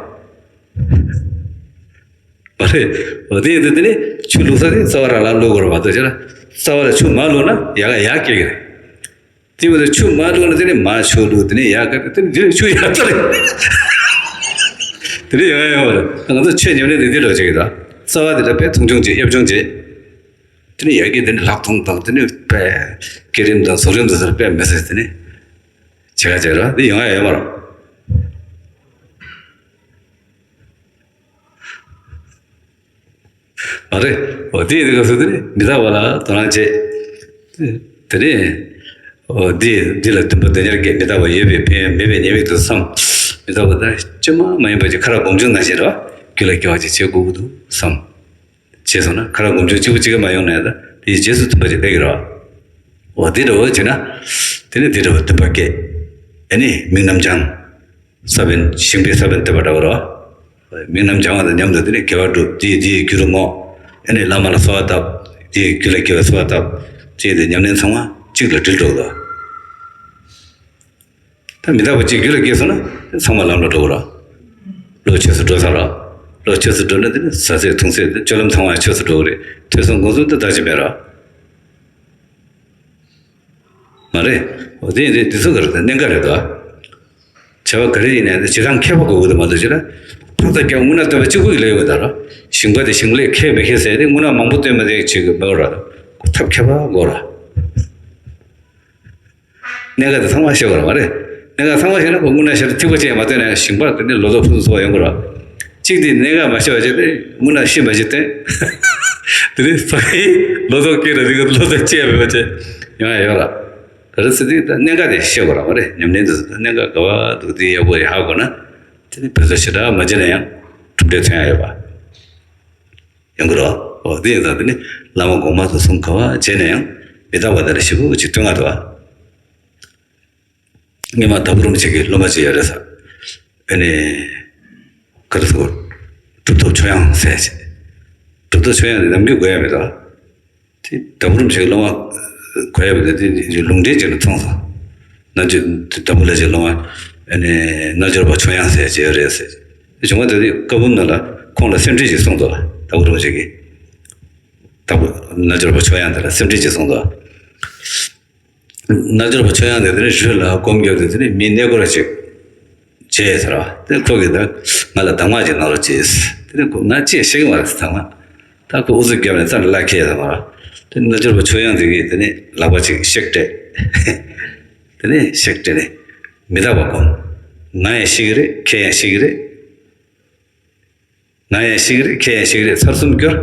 མ་རེད། འོ་དེ་ཡིན་དུས་དེ་ནི་ཆུ་བླུག་ས་དེ་རྩ་བ་རང་ལ་བླུག་དགོས་རེད་མ་གཏོགས། བྱས་ན་རྩ་བ་ལ་ཆུ་མར་བླུགས་ན་ཡལ་ག་ཡར་སྐྱེ་གི་རེད། དེ་བས་ཆུ་མར་བླུགས་ན་དེ་ནི་མར་ཆུ་བླུགས། དེ་ནི་ཡལ་ག་དེ་ནི་དེ་ནི་ཆུ་ཡལ་ག་རེད། དེ་ནི་ཡོང་ཡ་ཡོང་བ་རེད། ང་ཚོ་ཆོས་ཉམས་ལེན་དེ་འདི་འདྲ་བྱེད་ཀྱི་རེད། རྩ་བ་དེ་འདྲ་དཔེ་མཐོང་ཆུང་བྱེད། གཡབ་ཆུང་བྱེད། དེ་ནི་ཡལ་ག་དེ་ནི་ལག་སྟོང་དང་། དེ་ནི་དཔེ་བསྐྱེད་རིམ་དང་གཟུགས་རིམ་དེ་ཚོར་དཔེ་མི་སྲིད། དེ་ནི་བྱེད་ག་བྱེད་ར་དེ་ཡོང་ཡ་ཡོད་མ་རེད། མ་རེད། འོ་དེ་ཡིན་དུས་སྐབས་སུ་དེ་ནི་མི་རྟག་པ་ལ་དོ་སྣང་བྱེད། དེ་ནི་འོ་འདི་འདི་ལ་འདུན་པ་འདོད་ཉེར་སྐྱེས། མི་རྟག་པ་ཡོད་པས་ཕན་ཡང་མེད་པས་ཉེས་དམིགས་སུ་བསམ། མི་རྟག་པ་དང་ཅི་མ་མ་ཡིན་པ་ཅིག་ཁ་རག་སྒོམ་ཆུང་ནང་བཞིན་རེད་བ། རྒྱུད་ལ་སྐྱེ་བ་ཅིག་བྱེད་དགོས་ཀྱི་འདུག་བསམ། བྱས་སོང་ན་ཁ་རག་སྒོམ་ཆུང་གཅིག་པུ་གཅིག་ག་མ་ཡོང་ནའི་ད་དེའི་རྗེས་སུ་མཐུན་པ་ཅིག་སླེབས་ཀྱི་རེད་བ། འོ་དེ་འདྲ་བོ་བྱས་ན། དེ་ནི་དེ་འདྲ་བ་འདུན་པ་སྐྱེས། ཨ་ནི་དམིགས་རྣམ་སྦྱང་། ས་བོན་ཤིང་པའི་ས་བོན་བཏབ་པ་འདྲ་བོ་རེད་བ། དམིགས་རྣམ་སྦྱང་བ་དང་མཉམ་དུ་དེ་ནི་དགེ་བ་སྒྲུབ། དེའི་དེའི་རྒྱུ་རུ་བསྔོ། ཨ་ནི་བླ་མ་ལ་གསོལ་བ་བཏབ། དེའི་རྒྱུད་ལ་སྐྱེ་བའི་གསོལ་བ་བཏབ། ཅེས་དེ་ཉམས་ལེན་ཚང་མ་གཅིག་ལ་དྲིལ་འགྲོ་གི་འདུག་ད་མི་རྟག་པ་གཅིག་རྒྱུད་ལ་སྐྱེས་སོང་ན་ཚང་མ་ལམ་ལ་འགྲོ་གི་རེད། བློ་ཆོས་སུ་འགྲོ་ཚར་རེད། བློ་ཆོས་སུ་འགྲོ་ན་དེ་ནི་ཟ་ཟས་འཐུང་ཟས་དེ་སྤྱོད་ལམ་ཚང་མ་ཆོས་སུ་འགྲོ་གི་རེད། ཐོས་བསམ་སྒོམ་གསུམ་དེ་ད་ཅི་མེད་རེད། མ་རེད། འོ་དེ་ཡིན་དུས་འདི་ཚོ་ག་རེ་ད་གནད་འགག་རེད་དོ། བྱ་བ་ག་རེ་ཡིན་ནའི་བྱེད་སྟངས་མཁས་པ་དགོས་ཀྱི་འདུག་མ་གཏོགས་བྱས་ན། ཕར་ཚུར་རྒྱག་དངོས་གནས་སྟོན་པ་གཅིག་པུ་ཡིས་ལས་ཡོང་གི་ད་ར། ཞིང་པ་དེ་ཞིང་ལས་མཁས་མི་མཁས་ཟེར་ནས་དངོས་གནས་མང་པོ་སྟོན་མི་དེ་བྱེད་ཀྱི་མེད་ར། ཁོ་ཐབས་མཁས་པ་དགོས་ར། གནད་འགག་དེ་ཚང་མ་ཤེས་དགོས་ར་མ་རེད། གནད་འགག་ཚང་མ་ཤེས་ན་ཁོ་དངོས་གནས་ཤེས་ར་ཐིགས་པ་གཅིག་མ་སྟོན་ན་ཞིང་པ་དེ་ནས་ལོ་ཏོག་ཕུན་སུམ་ཚོགས་པ་ཡོང་གི་ར། གཅིག་དེ་གནད་འགག་མ་ཤེས་པ་བྱས་ཏེ་དངོས་གནས་ཤེས་མ་བྱས་ཏེ། དེ་ནས་ཕ་གིའི་ལོ་ཏོག་སྐྱེས་ར་དེ་ག་ལོ་ཏོག་སྐྱེས་མེད་པ་བྱས་ཡོང་ཡ་ཡོད་ར། ག་རེ་ཟེར་དུས་ད་གནད་འགག་དེ་ཤེས་དགོས་ར་མ་རེད། ཉམས་ལེན་དུ་གནད་འགག་ག་བ་འདུག་དེ་ཡག་པོ་རེད་ཧ་གོ་ན། དེ་ནི་བོད་ས་ཞེ་དྲག་མ་བྱས་ན་ཡང་གྲུབ་འབྲས་ཐོན་ཡ་ཡོད་པ་ཡོང་གི་རོགས། འོ་དེ་ཡིན་ཙང་དེ་ནི་བླ་མ་གོང་མ་ཚོ་གསུང་ག་བ་བྱས་ན་ཡང་མི་རྟག་པ་དེ་ལ་ཞེ་པོ་ཅིག་བསྟོད་བསྔགས་འདུག་བ། སྔོན་མ་དྭགས་པོ་རིན་པོ་ཆེ་གི་སློབ་མ་ཅིག་ཡོད་རེད་ས། ཨ་ནི་ག་རེ་ཟེར། གྲུབ་ཐོབ་ཆོས་དབྱངས་ཟེར་ཅིག་གྲུབ་ཐོབ་ཆོས་དབྱངས་དེ་ནམ་རྒྱུན་དགོས་ཡ་མེད་དོ། དེ་དྭགས་པོ་རིན་པོ་ཆེ་གི་སློབ་མ་དགོས་ཡ་མེད་དོ། དེ་ལུང་འདྲེན་བྱས་ནས་ཐོངས་སོ། རྣལ་འབྱོར་དྭགས་པོ་ལ་ཅིག་སློབ་མ་ཨ་ནི་རྣལ་འབྱོར་པ་ཆོས་དབྱངས་ཟེར་ཅིག་ཡོད་རེད་ཟེར། དེ་བྱུང་བ་དེ་དུས་བཀའ་འབུམ་ནང་ལ་ཁོང་ལ་སེམས་ཁྲལ་ཅིག་གསུངས་འདུག་དྭགས་པོ་རིན་པོ་ཆེ་གིས། དྭགས་པོ་རྣལ་འབྱོར་པ་ཆོས་དབྱངས་དེ་ལ་སེམས་ཁྲལ་ཅིག་གསུངས་འདུག་རྣལ་འབྱོར་པ་ཆོས་དབྱངས་དེ་དེ་ནས་རི་ལ་སྒོམ་རྒྱབ་སྟེ་དེ་ནས་མི་གནས་སྐོར་ཅིག་བྱས་ཚར་བ། དེ་ཁོ་གིས་ད་ང་ལ་གདམས་ངག་ཅིག་གནང་རོགས་གྱིས། དེ་ནས་ཁོ་ང་ཅི་ཡང་ཤེས་ཀྱི་མ་རེད་ཟེར། ད་ང་ད་ཁོ་ཨུ་ཚུགས་བརྒྱབ་ནས་རྩ་ནས་བརླག་ཁེལ་ཡོད་ཟེར་མ་ར། དེ་རྣལ་འབྱོར་པ་ཆོས་དབྱངས་དེ་གིས་དེ་ནས་ལག་པ་ཅིག་གཤེགས་སྤྲད། དེ་ནས་གཤེགས་སྤྲད་ནས་མི་རྟག་པ་སྒོམ། ང་ཡང་ཤེས་ཀྱི་རེད། ཁྱེད་ཡང་ཤེས་ཀྱི་རེད། ང་ཡང་ཤེས་ཀྱི་རེད། ཁྱེད་ཡང་ཤེས་ཀྱི་རེད། ཚར་གསུམ་སྐྱོར།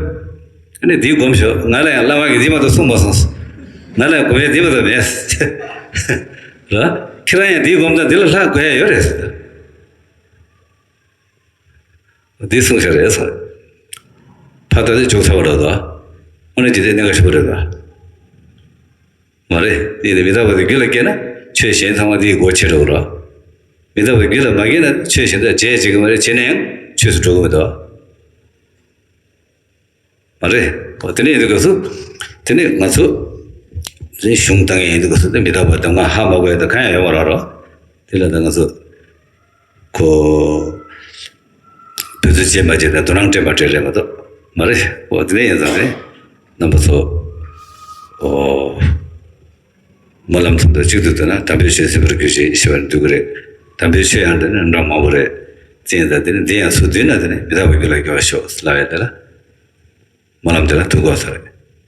ཨ་ནི་འདི་སྒོམ་ཤོག་ང་ལ་ཡང་བླ་མ་གིས་འདི་མ་གཏོགས་གསུངས་མ་སོང་། ང་ལ་ཡང་སྒོམ་ཡས་འདི་མ་གཏོགས་མེད། ར། ཁྱེད་རང་ཡང་འདི་སྒོམ་དང་འདི་ལས་ལྷག་དགོས་ཡ་ཡོད་རེད་ཟེར། འདི་གསུངས་ཤག་རེད་ཟེར། ཕར་ལྟ་དུས་མཇུག་ཚར་བ་རེད་དོ། དངོས་གནས་ཇི་ལྟར་གནད་འགག་ཆེན་པོ་རེད་དོ། མ་རེད། དེ་ཡིན་དུས་མི་རྟག་པའི་རྒྱུད་ལ་སྐྱེས་ན་ཆོས་གཞན་ཚང་མ་དེའི་སྒོ་ཕྱེ་འགྲོ་གི་རེད། མི་རྟག་པའི་རྒྱུད་ལ་མ་སྐྱེས་ན་ཆོས་གཞན་དག་བྱས་བྱེད་ཀྱི་མ་རེད། བྱས་ན་ཡང་ཆོས་སུ་འགྲོ་གི་མི་འདུག་མ་རེད། འོ་དེ་འདྲ་ཡིན་དུས་སྐབས་སུ། དེ་ནས་ང་ཚོ་རེ་གཞུང་བཏང་ཡས་ཡིན་དུས་སྐབས་སུ་དེ་མི་རྟག་པ་དང་ང་ཧ་མ་གོ་ཡ་དང་གང་ཡང་ཡོད་མ་རེད་རོ། དེ་ལ་ད་ང་ཚོ་ཁོ་བོད་ཚོད་བྱེད་མ་བྱེད་དང་དོ་སྣང་སྤྲད་མ་སྤྲད་རེད་མ་གཏོགས་མ་རེད། འོ་དེ་འདྲ་ཡིན་ཙང་རེད། རྣམ་པ་ཚོ། ཨོ། སྨོན་ལམ་ཚོགས་འདུ་གཅིག་ཏུ་བསྡུ་ན་དམ་པའི་ཆོས་སེམས་པར་གྱུར་ཅིག་ཞེས་པར་འདུ་གི་རེད། དམ་པའི་ཆོས་ཡང་འདི་ནི་འདྲ་མང་པོ་རེད། བཙན་དང་འདི་ནི་འདི་ཡང་སུ་འདུས་ན་འདི་ནི་མི་རྟག་པའི་རྒྱུད་ལ་སྐྱེ་བར་ཤོག་ལབ་ཡ་དེ་ལ། སྨོན་ལམ་དེ་ལ་ཐུགས་དགོས་ས་རེད།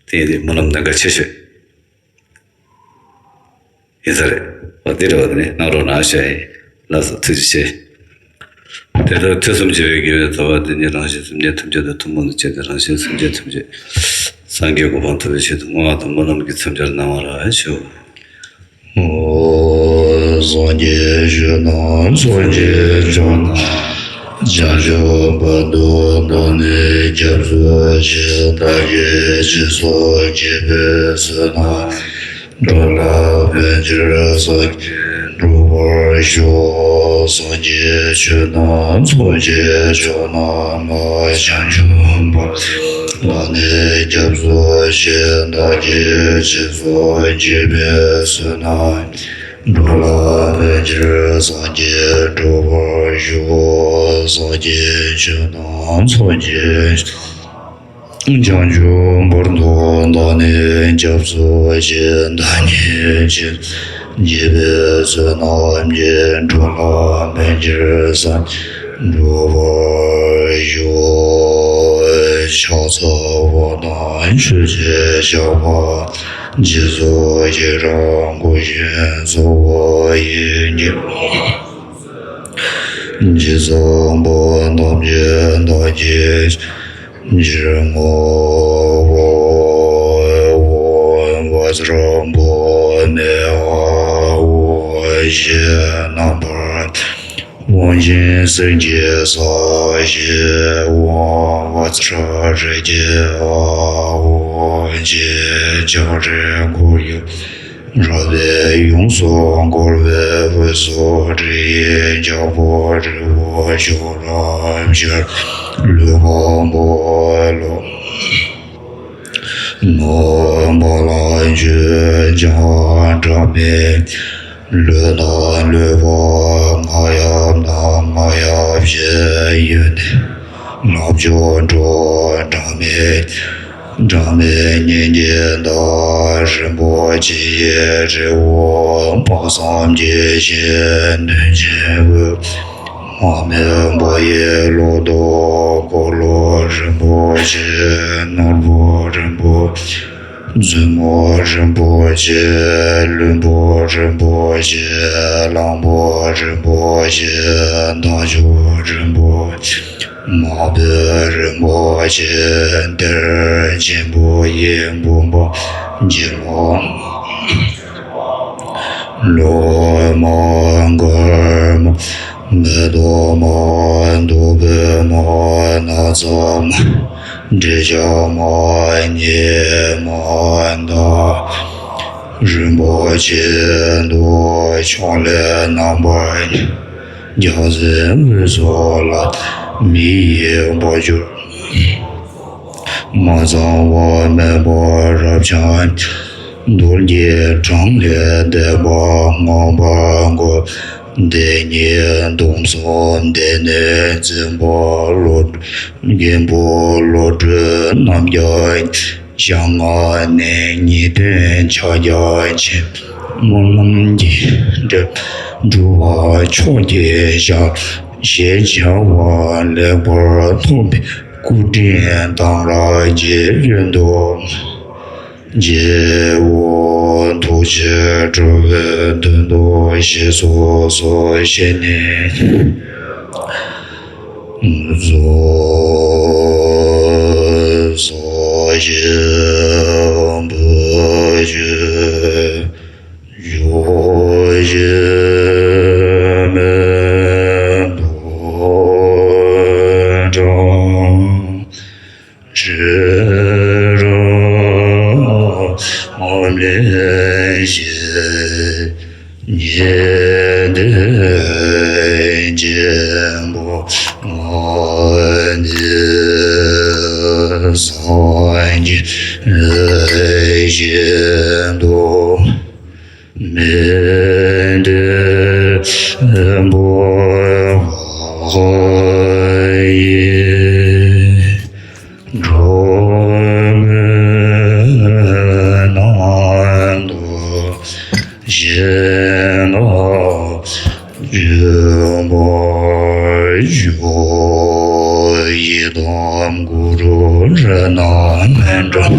དེ་ཡིན་དུས་སྨོན་ལམ་གནད་འགག་ཆེ་ཤོས་ཡིན་ས་རེད། འོ་དེ་རེད་བ། དེ་ནི་གནང་རོགས་གནང་ཞུ་ཡ་ཡིན། ལགས་སོ། ཐུགས་རྗེ་ཆེ། དེ་ལྟར་ཐོས་བསམ་བྱས་པའི་དགེ་བའི་རྩ་བ་དེ་ཉིད་རང་གཞན་སེམས་ཅན་ཐམས་ཅད་དང་ཐུན་མོང་དུ་སྤྱད་དེ་རང་གཞན་སེམས་ཅན་ཐམས་ཅད་སངས་རྒྱས་གོ་འཕང་ཐོབ་པའི་ཆེད་དུ་བསྔོ་བ་དང་སྨོན་ལམ་གྱི་མཚམས་སྦྱོར་གནང་བར་ཞུ། ཨོ། སངས་རྒྱས་ཆོས་རྣམས་ཐམས་ཅད་ཕྱོགས་རྣམས་བྱང་ཆུབ་བར་དུ་བདག་ནི་སྐྱབས་སུ་མཆི། བདག་གིས་སྦྱིན་སོགས་བགྱིས་པའི་བསོད་ནམས་འགྲོ་ལ་ཕན་ཕྱིར་སངས་རྒྱས་འགྲུབ་པར་ཤོག་སངས་རྒྱས་ཆོས་རྣམས་ཐམས་ཅད་ཕྱོགས་རྣམས་ལ་བྱང་ཆུབ་བར་དུ་བདག་ནི་སྐྱབས་སུ་མཆི། བདག་གིས་སྦྱིན་སོགས་བགྱིས་པའི་བསོད་ནམས་འགྲོ་ལ་ཕན་ཕྱིར་སངས་རྒྱས་འགྲུབ་པར་ཤོག་སངས་རྒྱས་ཆོས་རྣམས་ཐམས་ཅད་བྱང་ཆུབ་བར་དུ་བདག་ནི་སྐྱབས་སུ་མཆི། བདག་གིས་སྦྱིན་སོགས་བགྱིས་པའི་བསོད་ནམས་ཀྱིས་འགྲོ་ལ་ཕན་ཕྱིར་སངས་རྒྱས་འགྲུབ་པར་ཤོག་ཕྱག་འཚལ་བ་དང་མཆོད་ཅིང་བཤགས་པ། སྦྱིན་སོགས་བགྱིས་རབ་བསྔོ་ཞིང་ཚོགས་པ་ཡིས་བགྱིས་པ། ཇི་ཙམ་པ་ཐམས་ཅད་བདག་གིས་ཕྱིར་བསྔོ་བ། བཛྲ་བྷ་མི་ཨཱཿཧཱུྃ་ཞེས་རྣམ་པར་དབང་ཆེན་གསེར་གྱི་ས་གཞིར་འོང་། བཛྲ་རཀྵི་ཨཱཿཧཱུྃ་ཞེས་ལྕགས་རིའི་ཁོར་ཡུག་རབ་སྦས་ཡོངས་སུ་བསྐོར་བའི་དབུས་སུ་རི་ཡི་རྒྱལ་པོ་རི་བོ་ཅོག་རར་བཞུགས། ལུས་འཕགས་པོ་ལོ་ནོར་བ་ལ་ཆོས་སྦྱང་སྒྲ་མེད། ལུས་དང་ལུས་པ་རྔ་ཡབ་དང་རྔ་ཡབ་ཀྱི་ཡུལ་ནས་ལབ་ཀྱང་སྒྲོག་སྒྲ་མེད། སྒྲ་མེད་སྙིང་གི་བརྡ། རིན་པོ་ཆེ་ཡི་རི་བོ། དཔག་བསམ་གྱི་ཞིང་གནོད་སྦྱིན་འོད། མ་སྨད་པ་ཡི་གློག་འདོགས། འཁོར་ལོ་རིན་པོ་ཆེ། ནོར་བུ་རིན་པོ་ཆེ། མཛོད་མོ་རིན་པོ་ཆེ། ལྷུན་པོ་རིན་པོ་ཆེ། གླང་པོ་རིན་པོ་ཆེ། དར་ལྕོག་རིན་པོ་ཆེ། མ་བུ་རིན་པོ་ཆེ། གཏེར་ཆེན་པོ་ཡི་བུམ་པ། སྒྱེ་མོ་ལོ་མ་མགར་མ། མེ་ཏོག་མ། བདུག་སྤོས་མ། ན་བཟའ་མ། འདྲེ་ཆགས་མ་ཉེས་མ་དག་རིན་པོ་ཆེ་འདུ་ཕྱོགས་ལས་རྣམ་པར་རྒྱ་མཚོའི་དབུས་སུ་ལ། མི་ཡི་འཕོ་འགྱུར་མ་ཚང་བ་མེད་པར་རབ་འབྱམས། རྡུལ་གྱི་གྲངས་ལས་འདས་པ་མངོན་པར་བསྒོམ། དེ་ཉིད་སྡོམ་གསུམ་སྡེ་སྣོད་འཛིན་པ་བློ་གྲོས་མགོན་པོ་བློ་གྲོས་རྣམ་རྒྱལ། ཞལ་སྔ་ནས་ཉེས་དོན་ཕྱག་རྒྱ་ཆེ། སྨོན་ལམ་གྱི་འབྲས་བུ་འགྲུབ་པ་མཆོག་གི་ཞལ། ཞེས་བྱ་བ་ལེགས་པར་ཐོབ་པའི་སྐུ་དྲིན་དང་རབ་རྗེས་གཡོན་དུ་རྗེའོ། ཐུགས་རྗེས་སྒྲུབ་པའི་དོན་དུ་ཞེས་སོ་སོར་ཕྱེ་ནས་རྫོགས་སོ་ཞེས་འབོད་ཅིང་། ཇོ་བོ་ཡེ་མེ་དོ་ཀྲང་ཤེས་རབ་ཨོམ་ལེ་ཤེ་ཉེ་དེ་ཅན་པོ་ང་འདི་སངས་རྒྱས་ཞིང་དུ། མི་འདི་བོ་ཡི་འགྲོ་མི་ནང་དུ་ཞེན་ན་ཡོད་པར་ཞུ། ཡི་དམ་གུ་རུ་རཏྣ་མཎྜལ།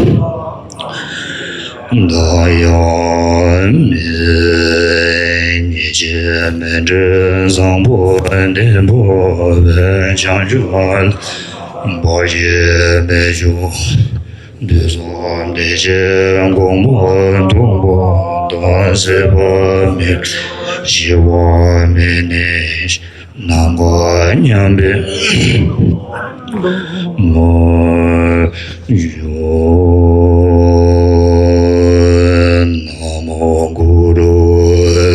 དང་ཡང་མི་ཉེས་ཅན་མི་འདྲེན་བཟང་པོ་ལྡན་པོ་བས་བྱང་ཆུབ་ལ་བར་ཆད་མེད་ཅིང་། དུས་གསུམ་བདེ་ཆེན་དགོངས་པ་མཐོང་བ་དང་སྲིད་པ་མེད་ཞི་བ་མེད་ནས། ནམ་མཁའ་མཉམ་པའི་ངོ་བོར་ཡོད། ན་མོ་གུ་རུ་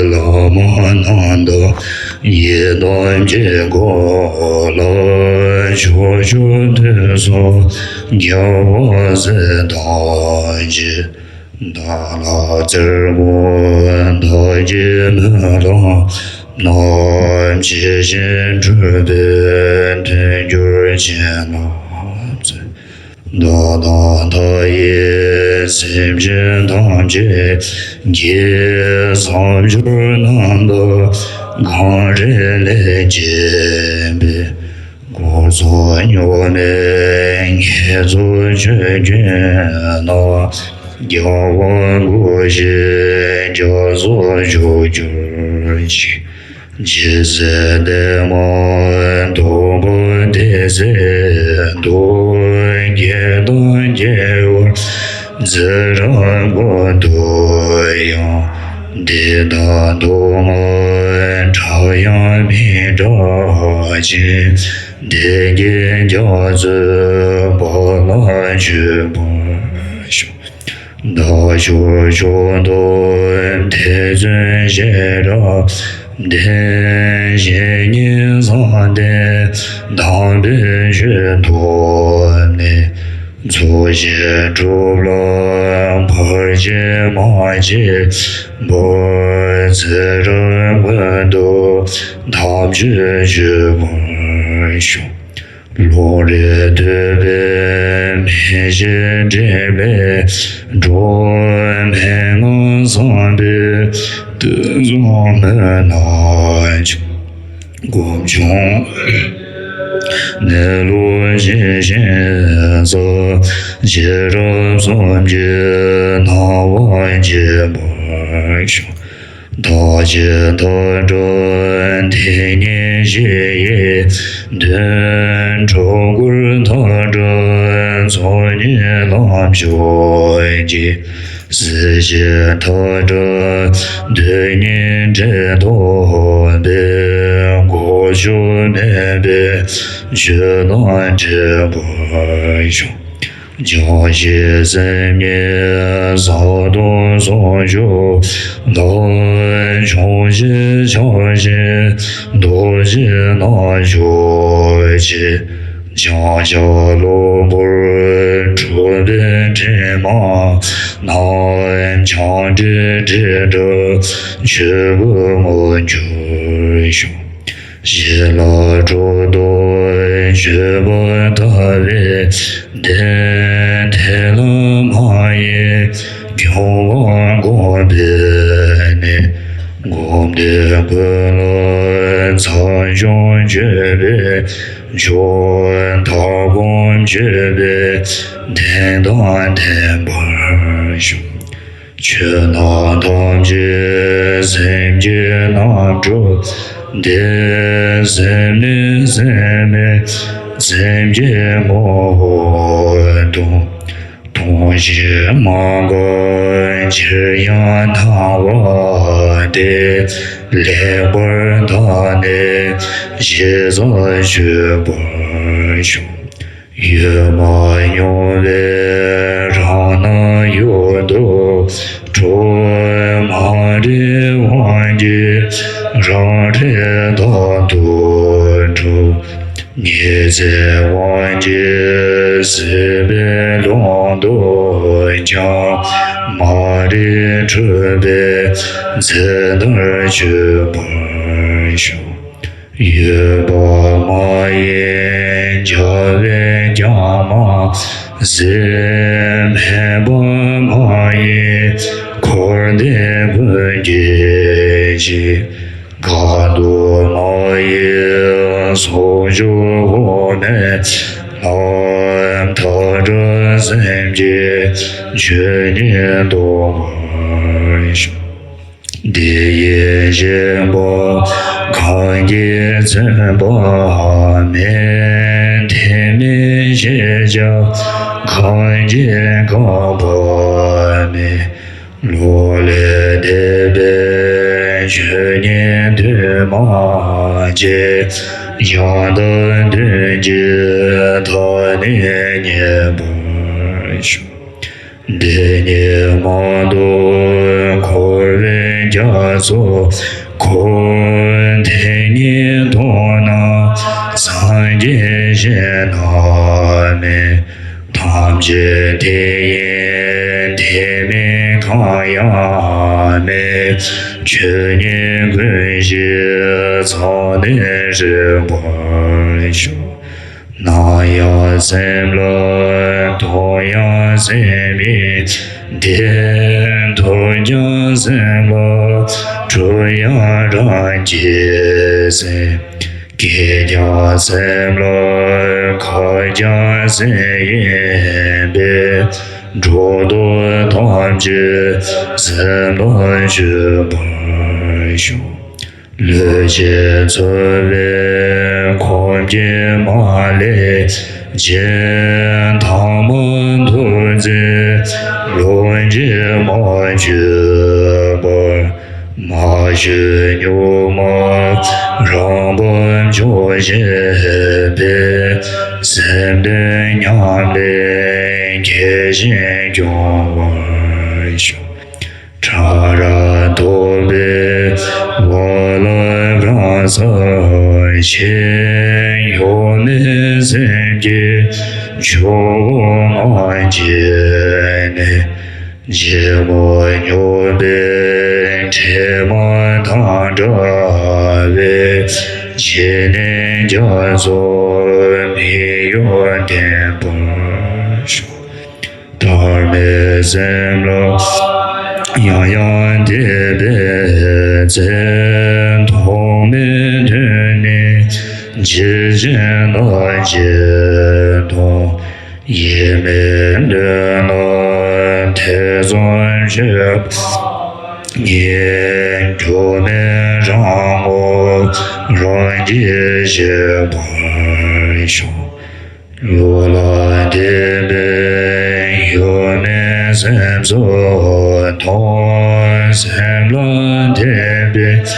བླ་མ་རྣམས་དང་ཡི་དམ་གྱི་གོ་ལ་ཕྱོགས་བཅུ་དུས་གསུམ་རྒྱལ་བ་སྲས་དང་བཅས། བདག་ལ་བརྩེར་དགོངས་བདག་གི་སྨོན་ལམ་རྣམས་ཇི་བཞིན་འགྲུབ་པའི་མཐུན་འགྱུར་བྱིན་རླབས་སྩོལ། བདག་དང་མཐའ་ཡས་སེམས་ཅན་ཐམས་ཅད་ཀྱི་བསམ་སྦྱོར་རྣམ་དག་གངས་རི་ལས་བརྒྱན་པའི་འཁོར་ཚོགས་རྙོག་མའི་ཉེན་ཚབས་ཆུ་རྒྱུན་ན། རྒྱལ་བ་སྐུ་བཞིའི་རྒྱ་མཚོ་མཆོག་གྱུར་ཅིང་། ཇི་སྲིད་བདེ་མ་ཐོབ་པ་དེ་སྲིད་དུ། སྐྱེ་དང་སྐྱེ་བར་བརྩི་རབ་ཀུན་ཏུ་ཡང་། བདེ་དང་སྡུག་བསྔལ་ཕྲ་ཡང་མི་འཕྲ་ཅིང་། བདེ་དགེ་རྒྱ་མཚོའི་འབབ་ལ་འཇུག་པར་ཤོག། བདག་མཆོག་མཆོག་ཏུ་དད་བརྩོན་ཤེས་རབ་ལྡན། གཞན་ཉིད་བསམ་གཏན་དམ་པའི་ཆོས་ཐོབ་ནས། ཚོགས་ཞིང་སྒྲུབ་ལ་བར་ཆད་མ་བྱེད་པར། ཚེ་རབས་ཀུན་ཏུ་དམ་ཆོས་སྤྱོད་པར་ཤོག། ལོ་རེ་དུས་པའི་མེ་ལྕེ་འདྲེས་པའི་འགྲོ། མན་ངག་བསམ་པའི་གཏིང་རྫོགས་མུན་ནག་ཆུ། སྒོམ་བྱུང་གནས་ལུགས་ཇི་བཞིན་གསལ། ཤེས་རབ་གསུམ་གྱི་སྣང་བ་འབྱེད་པར་ཤོག། བདག་གི་མཐའ་བྲལ་དེ་ཉིད་གཞི་ཡི་དོན། སྒྲོ་སྐུར་མཐའ་བྲལ་ཚོགས་གཉིས་ལམ་མཆོག་གི། སྲིད་ཞིའི་མཐའ་བྲལ་དོན་གཉིས་འབྲེལ་ཐོགས་པའི། འགོག་བཅོམ་མེད་པའི་ཆོས་དང་འཕྲད་པར་ཤོག། བྱང་ཆུབ་སེམས་ཀྱི་ས་དང་བྱང་ཆུབ་ལམ། ཕྱོགས་བཞིར་ཕྱག་བཞི་རྡོ་རྗེ་རྣམ་འཇོམས་ཀྱིས། བྱང་ཆུབ་ལམ་བོར་གྲུབ་པའི་དྲིན་ལན་རྣམས། བྱང་ཁྲིད་དྲིལ་བསྒྲགས་ཆོས་སྐུ་མངོན་གྱུར་ཤོག། ཞི་ལྷག་གྲུབ་ཐོབ་སྤྱོད་པ་དག་པའི་བདེན། ཐེག་ལམ་མ་ཡིན་སྐྱོབ་པ་སྒོམ་པའི་གནད། སྒོམ་དོན་ཀུན་ལ་མཚམས་སྦྱོར་སྤྱོད་པའི་མཆོག། ལྟ་སྒོམ་སྤྱོད་པའི་བདེན་དང་ལྡན་པར་ཤོག། ཆོས་རྣམས་ཐམས་ཅད་སེམས་ཀྱི་རྣམ་གྲངས་ཏེ། སེམས་ནི་སེམས་མེད་སེམས་ཀྱི་ངོ་བོ་དང་། གདུང་ཤིང་མ་འགགས་ཕྱིར་ཡང་སྣང་བ་སྟེ། ལེགས་པར་བརྟགས་ནས་ཞིབ་ཚགས་དཔྱོད་པར་ཤོག། གཡོ་མ་མྱོང་བའི་རང་སྣང་ཡུལ་དུ་གྲོལ། མ་རིག་དབང་གིས་རང་འཁྲུལ་རྟག་ཏུ་གྲོལ། ཉེར་འཚེའི་དབང་གིས་སྲིད་པའི་ལམ་དུ་ཀྱང་། མ་རིག་འཁྲུལ་པའི་རྫས་ལྟར་གྱུར་པར་ཤོག། གཡོ་བ་མ་ཡིན་རྒྱལ་བས་ཀྱང་མ་གཟིར། མེད་པ་མ་ཡིན་འཁོར་འདས་ཀུན་གྱི་གཅིག། དགག་སྒྲུབ་མ་ཡིན་ཟུང་འཇུག་དབུ་མའི་ལམ། མཐའ་བྲལ་སེམས་ཀྱི་ཆོས་ཉིད་རྟོགས་པར་ཤོག། འདི་ཡི་བཞེད་པ་གང་གིས་མཚོན་པ་མེད། དེ་མིན་ཤེས་བྱ་གང་གིས་འགག་པ་མེད། བློ་ལས་འདས་པའི་ཆོས་ཉིད་འདུས་མ་བྱས། ཡང་དག་དོན་གྱི་མཐའ་ནི་རྙེད་པར་ཤོག། འདི་ཉིད་མ་རྟོགས་འཁོར་བའི་རྒྱ་མཚོ་འཁོར། དེ་ཉིད་རྟོགས་ན་སངས་རྒྱས་གཞན་ན་མེད། ཐམས་ཅད་དེ་ཡིན་དེ་མིན་གང་ཡང་མེད། ཆོས་ཉིད་ཀུན་གཞི་རྩ་ནས་རིག་པར་ཤོག། སྣང་ཡང་སེམས་ལ་སྟོང་ཡང་སེམས་ཡིན་ཏེ། སྟོང་ཀྱང་སེམས་ལ་གྲུབ་ཡང་རང་རྒྱལ་སེམས། སྐྱེས་ཀྱང་སེམས་ལ་འགགས་ཀྱང་སེམས་ཡིན་པས། འགྲོ་དོན་ཐམས་ཅད་སེམས་ལ་བཅོལ་བར་ཤོག། ལུས་ཅན་ཚོལ་བའི་ཁོམ་གྱིས་མ་ལེན་ཅིང་། ཐ་མལ་འདུ་འཛི་ལོངས་སྤྱོད་མ་སྤྱོད་པར། མ་བཅོས་གཉུག་མ་རང་བབས་མཆོག་བཞད་པའི། སེམས་དོན་ཉམས་ལེན་གྱི་ཞིང་སྐྱོང་བར་ཤོག། ཕྲ་རགས་རྟོག་པའི་བག་ལ་རང་སར་ཕྱིན། གཡོ་མེད་སེམས་ཀྱི་ཆུ་བོ་ངང་གིས་གནས། འཇིགས་སྨོད་མྱོས་པའི་དྲི་མ་དང་བྲལ་བའི། ཕྱི་ནས་རྒྱ་མཚོ་མིག་ཡོར་ལྡན་པར་ཤོག། ཐར་མེད་སེམས་ལ་ཡང་ཡང་དད་པས་གཙེ། ཐོགས་མེད་དོན་ནི་ཇི་བཞིན་ལ་ཇི་ལྟར། ཡིད་མེད་གནོད་ལ་ཐེ་ཚོམ་སྤྱོད་པ་ཉིད། འགྱུ་མེད་རང་ངོ་རང་གིས་ཤེས་པར་ཤོག། གཡོ་ལ་དད་པས་གཡོ་མེད་སེམས་སུ་ལྟུང་། སེམས་ལ་དད་པས་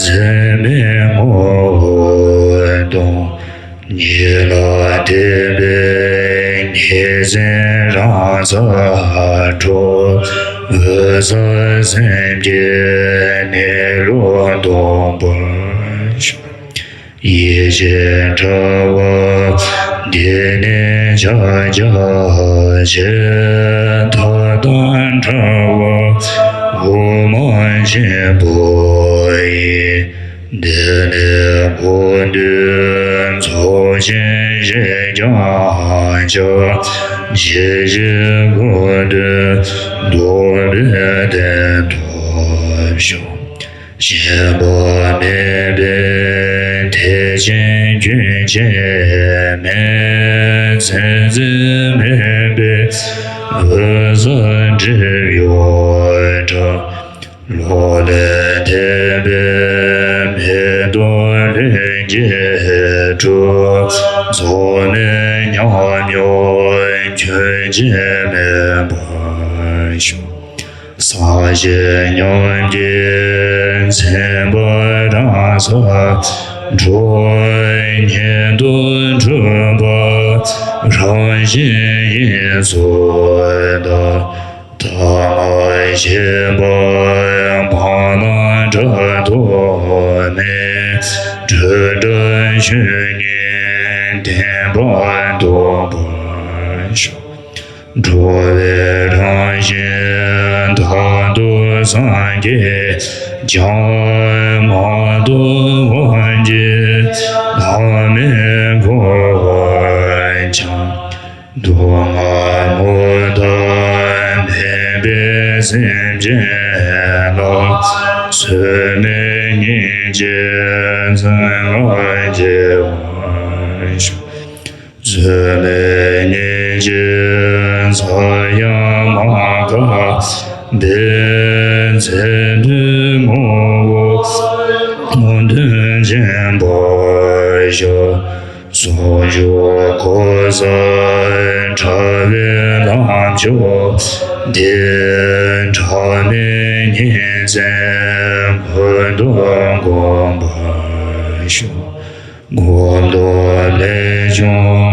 འཛིན་མེད་ངོ་བོ་སྟོང་། ཉིད་ལ་དད་པས་ ཉིན་མཚན་རང་སར་འགྲོ། འོད་གསལ་སེམས་ཀྱི་གནས་ལུགས་སྟོན་པར་ཤོག། ཡིད་ཆེས་བྲལ་བ་འདི་ནི་ཕྱག་རྒྱ་ཆེ། ཐར་དང་བྲལ་བ་དབུ་མ་ཆེན་པོ་ཡི། འདི་ནི་གོ་འདུན་ཚོགས་ཆེན་ཞེས་ཀྱང་བྱ། ཇི་ཞིག་གོ་འདུན་རྟོགས་པའི་རྟེན་ཐོབ་ཤོག། ཞེན་པ་མེད་པའི་ཐེག་ཆེན་རྒྱུན་ཆད་མེད། ཚད་འཛིན་མེད་པའི་འོད་གསལ་སྒྲིབ་གཡོགས་བྲལ། བློ་ལས་འདས་པའི་མེ་ཏོག་ལྷུན་གྱིས་གྲུབ། རྫོགས་སྨིན་ཉམས་མྱོང་རྒྱུན་ཆད་མེད་པར་ཤོག། སངས་རྒྱས་ཉམས་ཀྱི་མཚན་པ་རང་སར་འགྲོ། ཉིད་དུ་གྲུབ་པ་རང་བཞིན་ཡིན་གསུངས་དང་། ཐ་མལ་ཞེན་པ་སྤང་བླང་བྲལ་ཐོགས་མེད། སྤྲོས་བྲལ་ཆོས་ཉིད་བདེན་པ་རྟོགས་པར་ཤོག། འགྲོ་བའི་རང་བཞིན་རྟག་ཏུ་སངས་རྒྱས་ཀྱང་། མ་རྟོགས་དབང་གིས་བདག་མེད་འཁོར་བར་འཁྱམས། སྡུག་བསྔལ་མུ་མཐའ་མེད་པའི་སེམས་ཅན་ལ། བཟོད་མེད་སྙིང་རྗེས་བརྩོན་ལ་སྐྱེ་བར་ཤོག། བཟོད་མེད་སྙིང་རྗེ་མཚར་ཡང་མ་འགགས་པའི། ཚེ་མཐའི་ངོ་བོ་དོན་ཆེན་པར་ཤོག། ཟུང་འཇུག་གོ་ས་འཕྲལ་བའི་ལམ་མཆོག་འདི། འཕྲལ་མེད་ཉིན་མཚན་ཀུན་ཏུ་བསྒོམ་པར་ཤོག། སྒོམ་དང་ལས་བྱུང་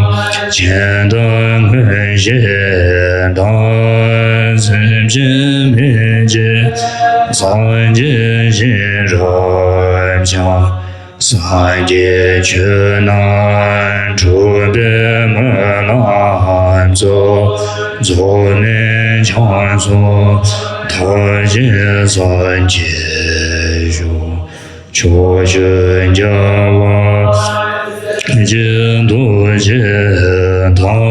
སྦྱིན་བདག་མངོན་ཤེས་དང་། སེམས་ཅན་མི་མཇེད་སངས་རྒྱས་ཤེས་རབ་འཆང་། སངས་རྒྱས་ཆོས་རྣམས་གྲུབ་པའི་སྨོན་ལམ་རྫོགས། རྫོགས་སྨིན་བྱང་སེམས་མཐར་ཕྱིན་སངས་རྒྱས་ཤོག། ཕྱོགས་བཅུའི་རྒྱལ་བ་སངས་རྒྱས་རྡོ་རྗེ་དང་།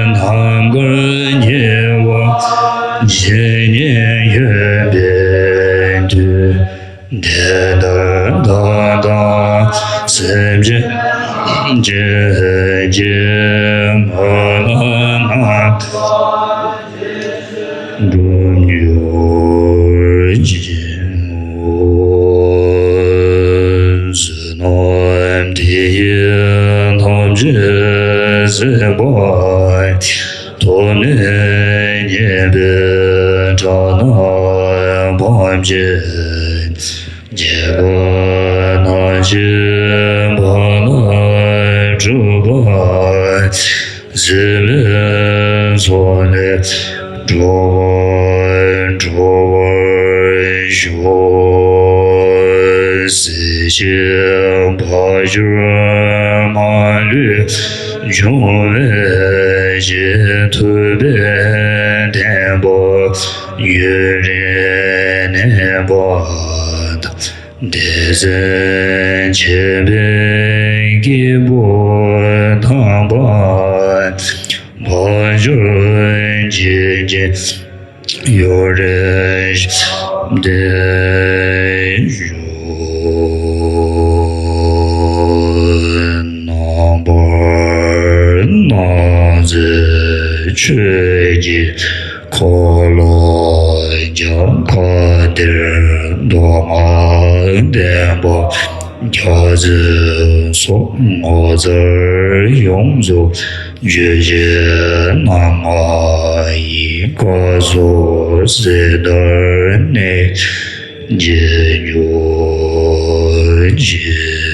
ནམ་མཁའ་ཉེ་བར་ཇི་སྙེད་ཡོད་པའི་མཐུས། དེ་ལྟར་བདག་དང་སེམས་ཅན་ཐམས་ཅད་ཀྱི་སྨོན་ལམ་རྣམས་འགྲུབ་གྱུར་ཅིག། བསོད་ནམས་འདི་ཡིས་ཐམས་ཅད་གཟིགས་པ་ཐོབ་ནས་ཉེས་པའི་དགྲ་རྣམས་ཕམ་བྱས། སྐྱེ་རྒ་ན་འཆིའི་རྦ་རླབས་འཁྲུགས་པ་སྲིད་པའི་མཚོ་ལས་འགྲོ་བ་སྒྲོལ་བར་ཤོག། སྲིད་ཞིའི་འཕོ་འགྱུར་མ་ལུས་འབྱུང་བའི་ཕྱིར། ཐུབ་པའི་བསྟན་པ་ཡུན་རིང་གནས་པ་དང་། དེ་ཚེ་འཆི་བའི་སྐྱེས་བུ་དམ་པ་ཕོ་འབྱོར་འཇིག་རྟེན་ཡུན་རིང་བདེ་བཞུགས། རྣམ་པར་སྣང་མཛད་ཆོས་ཀྱི་འཁོར་ལོ་རྒྱ་གར་དེར་མདོ་སྔགས་བསྟན་པ་རྒྱ་མཚོའི་སོགས་ངོ་མཚར་ཡོངས་རྫོགས་རྒྱུད་ཀྱི་རྣམ་ལྔ་ཡི་སྐབས་སུ་གསེར་ལྟར་གནས་བརྗིད་གྱུར་ཅིག།